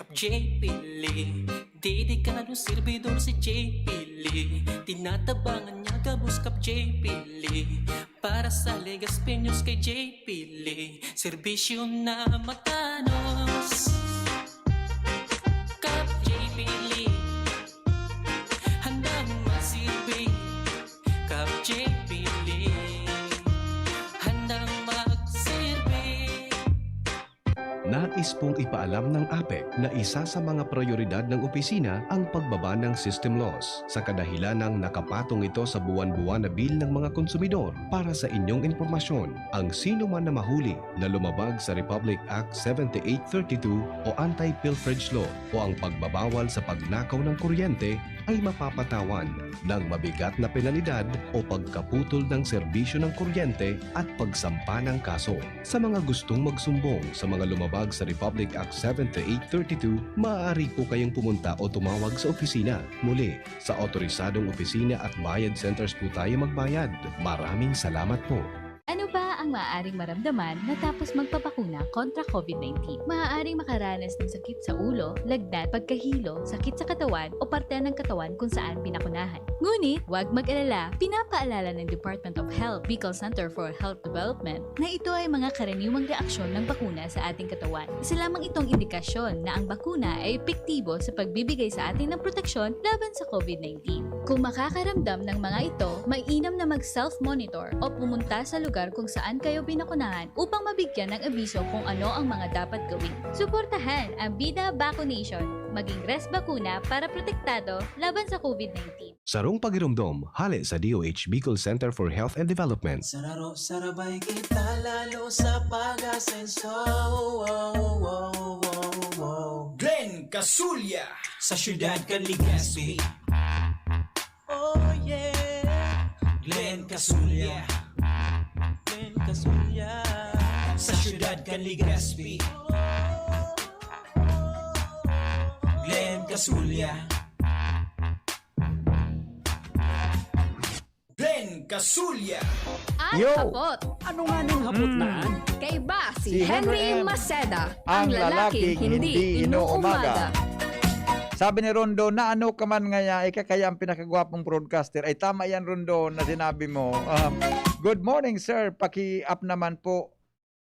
Kap J P Lee, dedikadong serbidor si J P Lee. Tinatabangan niya gabos Kap J P Lee. Para sa Legazpeños kay J P Lee, serbisyo na matanos. Kap J P Lee, handang magserbi. Kap J P Lee, handang magserbi. Nais pong ipaalam ng apec na isa sa mga prayoridad ng opisina ang pagbaba ng system loss, sa kadahilanang nakapatong ito sa buwan-buwan na bill ng mga konsumidor. Para sa inyong impormasyon, ang sino man na mahuli na lumabag sa Republic Act seventy-eight thirty-two o Anti-Pilferage Law o ang pagbabawal sa pagnakaw ng kuryente, ay mapapatawan ng mabigat na penalidad o pagkaputol ng serbisyo ng kuryente at pagsampa ng kaso. Sa mga gustong magsumbong sa mga lumabag sa Republic Act seventy-eight thirty-two, maaari po kayong pumunta o tumawag sa opisina. Muli, sa otorisadong opisina at bayad centers po tayo magbayad. Maraming salamat po. Ano ba ang maaaring maramdaman matapos magpabakuna kontra COVID nineteen? Maaaring makaranas ng sakit sa ulo, lagnat, pagkahilo, sakit sa katawan o parte ng katawan kung saan binakunahan. Ngunit, huwag mag-alala, pinapaalala ng Department of Health, Bicol Center for Health Development, na ito ay mga karaniwang reaksyon ng bakuna sa ating katawan. Isa lamang itong indikasyon na ang bakuna ay epektibo sa pagbibigay sa atin ng proteksyon laban sa COVID nineteen. Kung makakaramdam ng mga ito, mainam na mag-self-monitor o pumunta sa lugar kung saan kayo binakunahan upang mabigyan ng abiso kung ano ang mga dapat gawin. Suportahan ang Bida Vaccination. Maging Res Bakuna para protektado laban sa COVID nineteen. Sarong pagiromdom, hale sa D O H Bicol Center for Health and Development. Sararo, sarabay kita lalo sa pag-asenso. Glenn Casulya. Sa siyudad kan Legazpi. Oh yeah. Glenn Casulya. Glenn Casulya. Sa siyudad kan Legazpi. Glenn Casulya. Glenn Casulya. At Yo! Hapot. Ano nga ning hapot Mm. na? Kaiba si Si Henry Henry M. Maceda, ang lalaking hindi inuumaga. Sabi ni Rondo, "Na ano ka man ngaya, ika kaya ang pinakagwapong broadcaster." Ay, tama yan, Rondo, na sinabi mo. Ah, "Good morning, sir. Paki-up naman po.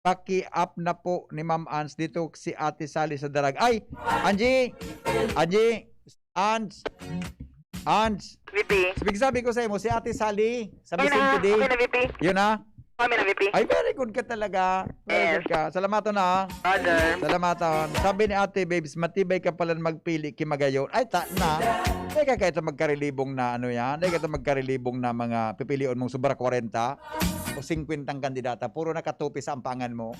Paki-up na po ni Ma'am Ans dito si Ate Sally sa Darag." Ay, Angie! Angie! Ans! Ans! V P. Sabi, sabi ko sa imo, si Ate Sally, sa Okay na, Vicente Day. Okay na, V P. Yun na? Okay na, V P. Ay, very good ka talaga. Very Yes. good ka. Salamaton na, ah. Brother. Salamaton. Sabi ni Ate Babes, "Matibay ka pala magpili ki magayon." Ay, ta na. Teka, kaya ito magkarilibong na ano yan. Teka, ito magkarilibong na mga pipilion mong sobra kwarenta o singkwentang kandidata. Puro nakatupi sa ampangan mo.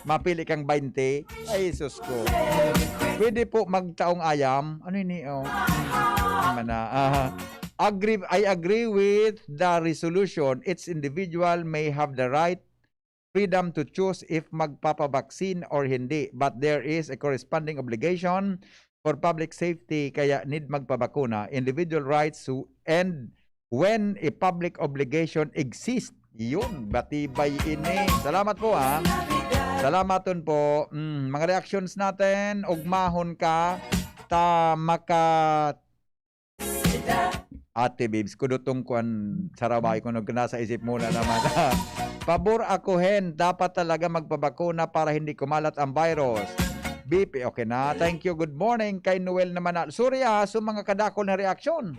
Mapili kang baynte. Ay, sus ko. Pwede po magtaong ayam. Ano ini, oh? Ano man na? Ah, agree, I agree with the resolution. Each individual may have the right, freedom to choose if magpapabaksin or hindi. But there is a corresponding obligation for public safety, kaya need magpabakuna. Individual rights to, and when a public obligation exists. Yun, batibay ini. Salamat po, ha. Salamaton po. Mm, mga reactions natin, ugmahon ka, ta maka Ate Bibs, kudutong ko an sarabay ko, nag-, nasa isip mo na naman. Pabor ako, Hen. Dapat talaga magpabakuna para hindi kumalat ang virus. B P, okay na. Thank you. Good morning kay Noel naman na. Sorry, ah, so mga kadakol na reaksyon.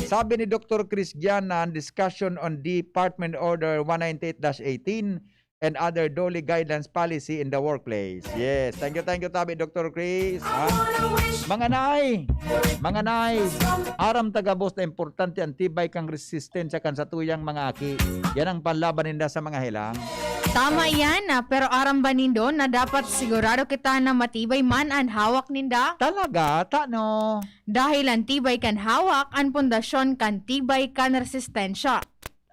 Sabi ni Doktor Chris Gianan, discussion on Department Order one ninety-eight dash eighteen and other DOLE guidelines policy in the workplace. Yes. Thank you, thank you, tabi, Doktor Chris. Ha? Mga nay, mga nay, aram ta gabos na importante ang tibay kan resistensya kan satuyang mga aki. Yan ang panlaban ninda sa mga helang. Tama yan, ah, pero aram ba nindo na dapat sigurado kita na matibay man an hawak ninda? Talaga? Tano? Dahil ang tibay kan hawak, ang pundasyon kan tibay kan resistensya.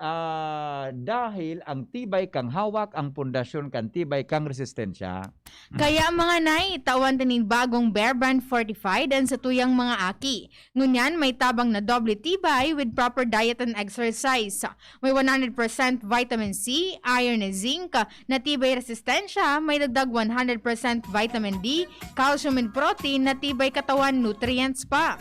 Ah, dahil ang tibay kang hawak ang pundasyon kan tibay kang resistensya. Kaya, mga nay, tawan ta nin bagong Bear Brand Fortified an satuyang mga aki. Ngunyan, may tabang na doble tibay with proper diet and exercise. May one hundred percent vitamin C, iron and zinc, na tibay resistensya, may dagdag one hundred percent vitamin D, calcium and protein na tibay katawan nutrients pa.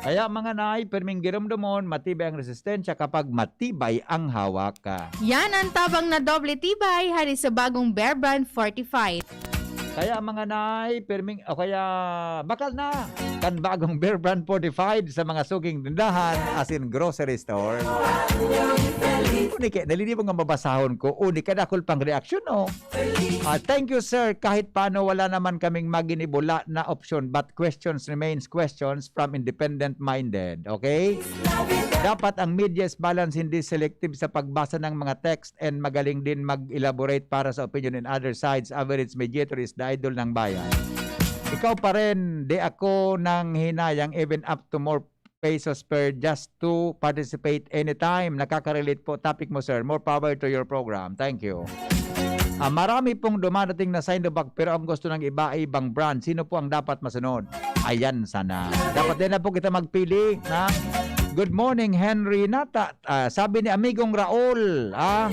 Kaya, mga nay, perming giromdomon, matibay ang resistensya kapag matibay ang hawak. Yan ang tabang na doble tibay hali sa bagong Bear Brand Fortified. Kaya, mga nay, perming, o kaya, bakal na kan bagong Bear Brand Fortified sa mga suking tindahan, as in grocery store. Uni kaya, nalilibang ang mabasahon ko. Uni, kadakol pang reaksyon, oh. Ah, thank you, sir. Kahit paano, wala naman kaming maginibo na option, but questions remains questions from independent-minded. Okay? Dapat ang media is balance, hindi selective sa pagbasa ng mga text, and magaling din mag-elaborate para sa opinion in other sides. Average mediator is the idol ng bayan. Ikaw pa rin, di ako nang hinayang, even up to more pesos per just to participate anytime. Nakaka-relate po topic mo, sir. More power to your program. Thank you. Ah, marami pong dumadating na Sinovac, pero ang gusto ng iba ay ibang brand. Sino po ang dapat masunod? Ayan sana. Dapat din na po kita magpili, ha? Good morning, Henry Nata. Ah, sabi ni amigong Raul, ah,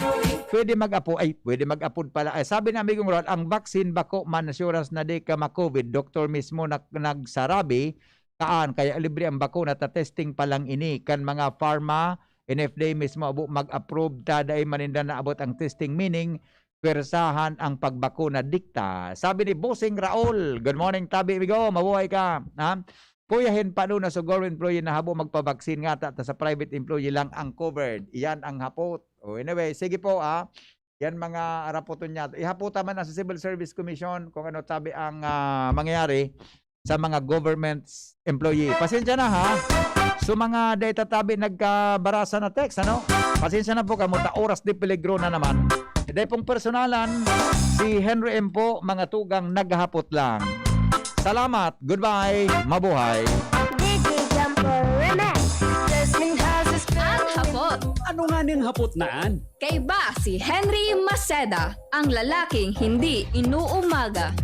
pwede mag-apo-, ay, pwede mag-apod pala. Ay, sabi ni amigong Raul, ang vaccine bako man assurance na di ka ma-COVID. Doktor mismo nag-, nagsarabi, kaan, kaya libre ang bakuna, ta testing pa lang ini. Kan mga pharma, N F D A mismo abo mag-approve, ta dai man ninda naabot ang testing, meaning, pwersahan ang pagbakuna, dikta. Sabi ni Bossing Raul, good morning, tabi, amigo, mabuhay ka. Ha? Kuya Hen, paano na sa government employee na habo magpabaksin nga ta, ta sa private employee lang ang covered? Iyan ang hapot. O, anyway, sige po, ah. Yan mga rapoton niya. Ihaputa man na sa Civil Service Commission kung ano tabi ang, ah, mangyayari sa mga government employee. Pasensya na, ha. So, mga data tabi nagkabarasa na text, ano? Pasensya na po kamo, ta oras de peligro na naman. Dai pong personalan, si Henry M po, mga tugang naghahapot lang. Salamat. Goodbye. Mabuhay. D J Jumper Remix. Jasmine Houses. Ang hapot. Ano nga ning hapot naan? Kaiba si Henry Maceda, ang lalaking hindi inuumaga.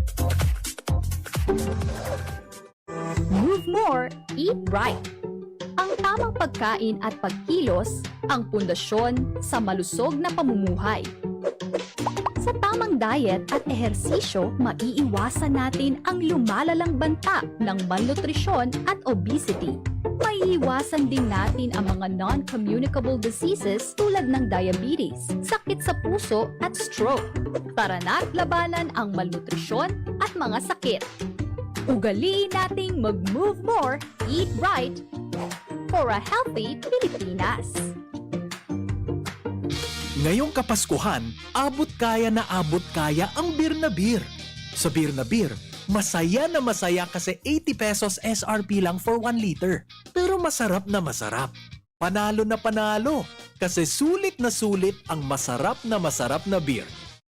Move more, eat right. Ang tamang pagkain at pagkilos ang pundasyon sa malusog na pamumuhay. Sa tamang diet at ehersisyo, maiiwasan natin ang lumalalang banta ng malnutrisyon at obesity. Maiiwasan din natin ang mga non-communicable diseases tulad ng diabetes, sakit sa puso at stroke. Tara na't labanan ang malnutrisyon at mga sakit. Ugaliin nating mag-move more, eat right for a healthy Pilipinas. Ngayong Kapaskuhan, abot kaya na abot kaya ang Beer na Beer. Sa Beer na Beer, masaya na masaya kasi eighty pesos S R P lang for one liter. Pero masarap na masarap. Panalo na panalo kasi sulit na sulit ang masarap na masarap na beer.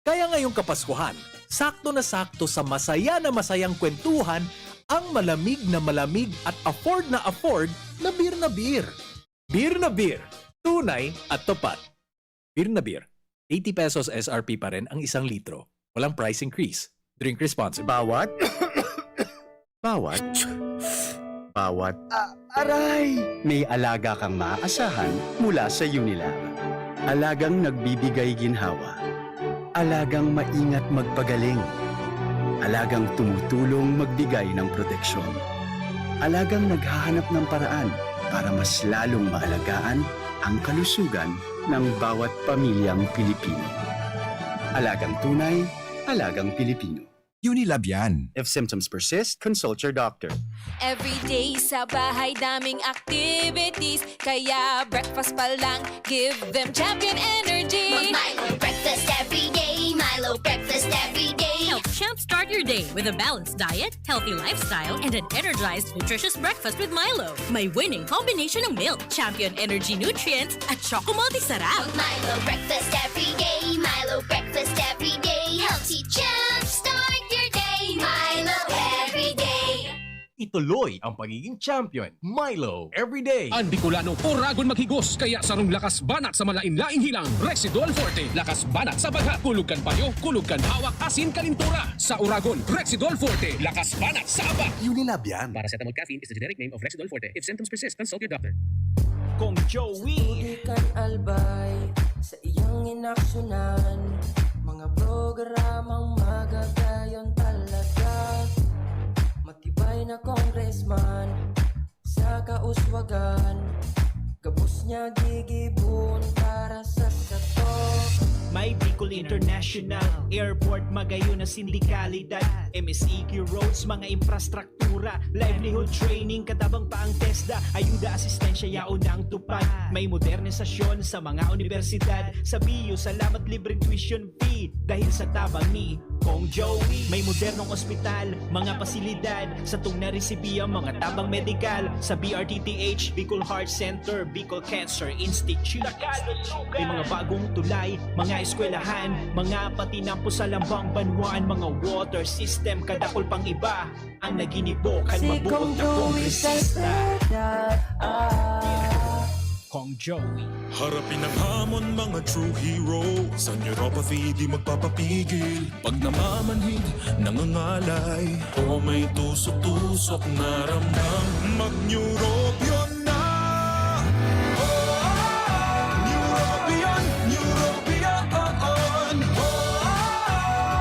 Kaya ngayong Kapaskuhan, sakto na sakto sa masaya na masayang kwentuhan ang malamig na malamig at afford na afford na Beer na Beer. Beer na Beer, tunay at tapat. Beer na Beer, eighty pesos S R P pa rin ang isang litro. Walang price increase. Drink responsibly. Bawat, bawat, bawat, ah, aray! May alaga kang maaasahan mula sa Unilab. Alagang nagbibigay ginhawa. Alagang maingat magpagaling. Alagang tumutulong magbigay ng proteksyon. Alagang naghahanap ng paraan para mas lalong maalagaan ang kalusugan ng bawat pamilyang Pilipino. Alagang tunay, alagang Pilipino. Unilab yan. If symptoms persist, consult your doctor. Everyday sa bahay daming activities. Kaya breakfast pa lang, give them Champion Energy. Mag Milo breakfast every day. Milo breakfast every day. Help champ start your day with a balanced diet, healthy lifestyle, and an energized, nutritious breakfast with Milo. May winning combination ng milk, Champion Energy nutrients, at Choco Multi Sarap. Mag Milo breakfast every day. Milo breakfast every day. Healthy champ, start your day. Milo every day. Ituloy ang pagiging champion. Milo, everyday. An Bicolano, oragon maghigos, kaya sarong lakas banat sa malain-laing hilang, Rexidol Forte. Lakas banat sa bagha, kulog kan payo, kulog kan hawak, asin kalintura. Sa oragon, Rexidol Forte. Lakas banat sa aba. Unilab yan. Paracetamol caffeine is the generic name of Rexidol Forte. If symptoms persist, consult your doctor. Kong Joey. Studi kan albay sa iyang inaksyonan. Mga programang magagayon talaga. Matibay na congressman sa kauswagan. Gabos niya gigibuon para sa sato. May Bicol International Airport, magayon na sindikalidad, M S E Q roads, mga infrastruktura, livelihood training, katabang pa ang TESDA, ayuda, asistensya, yaon ang tupad. May modernisasyon sa mga unibersidad, sa B U, salamat libreng tuition fee, dahil sa tabang ni Kong Joey, may modernong ospital, mga pasilidad, satong naresibi ang mga tabang medikal sa B R T T H, Bicol Heart Center, Bicol Cancer Institute. May mga bagong tulay, mga eskwelahan, mga patinampo sa lambang banwaan, mga water system, kadakol pang iba. Ang naginibo kan mabuot na kongresista. Kong Joey. Harapin ang hamon, mga true hero. Sa neuropathy, di magpapapigil. Pag namamanhid, nangangalay, o may tusok-tusok na ramdam, mag-Neurobion na! Oh, Neurobion, Neurobion, oh, oh.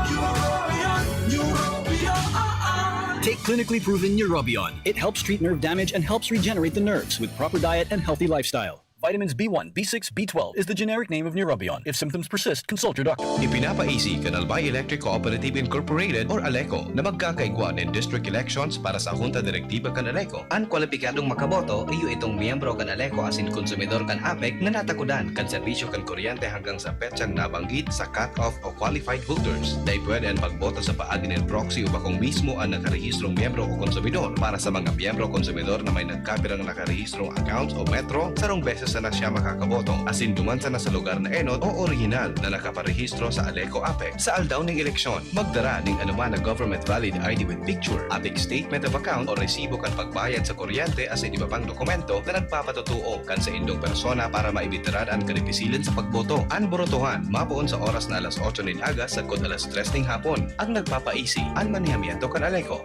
Neurobion, Neurobion, oh, oh. Take clinically proven Neurobion. It helps treat nerve damage and helps regenerate the nerves with proper diet and healthy lifestyle. Vitamins B one, B six, B twelve is the generic name of Neurobion. If symptoms persist, consult your doctor. Ipinapaisi kan Albay Electric Cooperative Incorporated or ALECO na magkakaigwa nin district elections para sa Junta Direktiba kan ALECO. An kwalipikadong makaboto iyo itong miyembro kan ALECO asin konsumidor kan APEC na natakudan kan serbisyo kan kuryente hanggang sa petsang nabanggit sa cut-off o qualified voters. Dai pwede an pagboto sa paagi nin proxy o bakong mismo an nakarehistrong miyembro o konsumidor. Para sa mga miyembro o konsumidor na may nagkapirang nakarehistrong accounts o Metro, sarong beses sana siya makakaboto, asin duman sana sa lugar na enot o orihinal na nakaparehistro sa ALECO APEC. Sa aldaw ning eleksyon, magdara ning anoman na government valid I D with picture, APEC statement of account o resibo kan pagbayad sa kuryente asin iba pang dokumento na nagpapatotoo kan saindong persona para maibitiran an kadipisilan sa pagboto. An borotohan mapoon sa oras na alas otso nin aga sagkod alas tres nin hapon. Ang nagpapaisi, an manehamiento kan ALECO.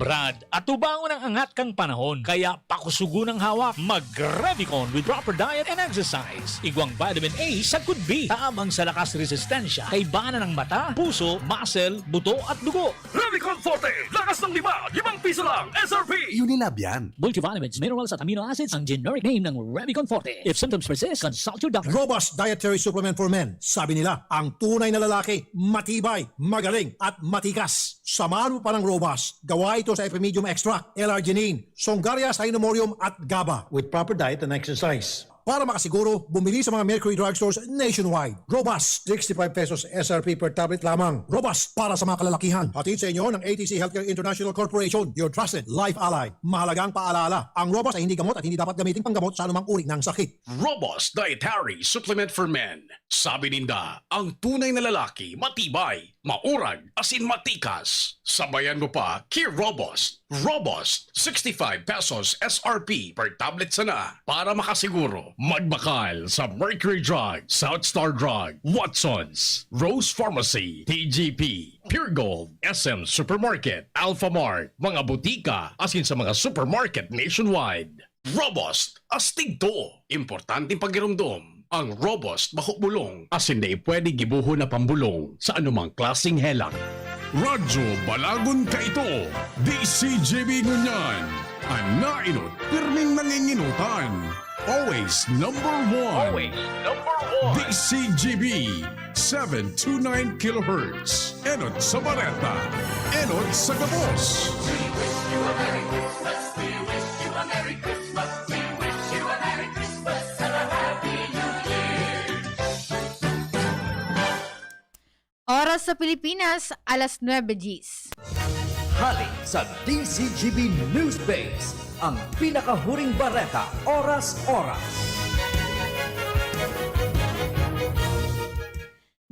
Brad, atubangon ang angat kan panahon, kaya pakusugon ang hawak. Mag-Revicon with proper diet and exercise. Igwang vitamin A sagkod B, tabang sa lakas resistensya, kaibanan ng mata, puso, muscle, buto at dugo. Revicon Forte, lakas ng lima, limang piso lang, S R P. Unilab yan. Multivitamins, minerals at amino acids ang generic name ng Revicon Forte. If symptoms persist, consult your doctor. Robust dietary supplement for men. Sabi nila, ang tunay na lalaki, matibay, magaling, at matikas. Samahan mo pa ng Robust. Gawa ito sa Epimedium extract, L-arginine, Songaria, Cynomorium, at GABA. With proper diet and exercise. Para makasiguro, bumili sa mga Mercury Drugstores nationwide. Robust, sixty-five pesos S R P per tablet lamang. Robust para sa mga kalalakihan. Hatid sa inyo ng A T C Healthcare International Corporation, your trusted life ally. Mahalagang paalala, ang Robust ay hindi gamot at hindi dapat gamitin panggamot sa anumang uri ng sakit. Robust Dietary Supplement for Men. Sabi ninda, ang tunay na lalaki, matibay, maurag, asin matikas. Sabayan mo pa ki Robust. Robust, sixty-five pesos S R P per tablet sana. Para makasiguro, magbakal sa Mercury Drug, South Star Drug, Watsons, Rose Pharmacy, T G P, Pure Gold, S M Supermarket, Alphamart, mga butika, asin sa mga supermarket nationwide. Robust, astig to. Importanteng pagiromdom. Ang Robust bako bulong, asin dai pwede gibohon na pambulong sa anumang klaseng helang. Radyo Balagon kaito, D C G B ngunyan. An naenot, pirming nanginginutan. Always number one. Always number one. D C G B, seven two nine kilohertz. Enot sa bareta. Enot sa gabos. We wish you a Merry Christmas. We wish you a Merry Christmas. We wish you a Merry Christmas and a Happy New Year. Oras sa Pilipinas, alas nuebe diyes. Hali sa D C G B News Base, ang pinakahuring bareta, oras-oras.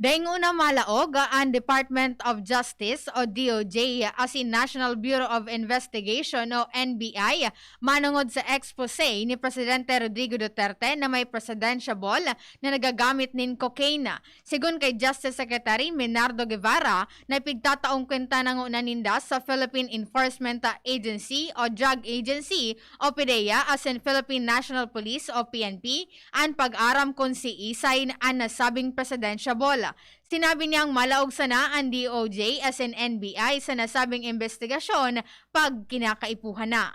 Daing una, malaog an Department of Justice o D O J asin National Bureau of Investigation o N B I manongod sa expose ni Presidente Rodrigo Duterte na may presidentiable na nagagamit nin cocaine. Segun kay Justice Secretary Menardo Guevara, na ipigtataong kwenta na ngona ninda sa Philippine Enforcement Agency o Drug Agency o PDEA asin Philippine National Police o P N P an pag-aram kun siisay an nasabing presidentiable. Sinabi niyang malaog sana an D O J asin N B I sa nasabing imbestigasyon pag kinakaipuhan na.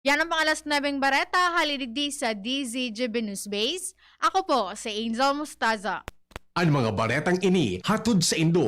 Yan ang pang-alas nuebeng bareta, hali digdi sa D Z G B News Base. Ako po si Angel Mostaza. An mga baretang ini hatod saindo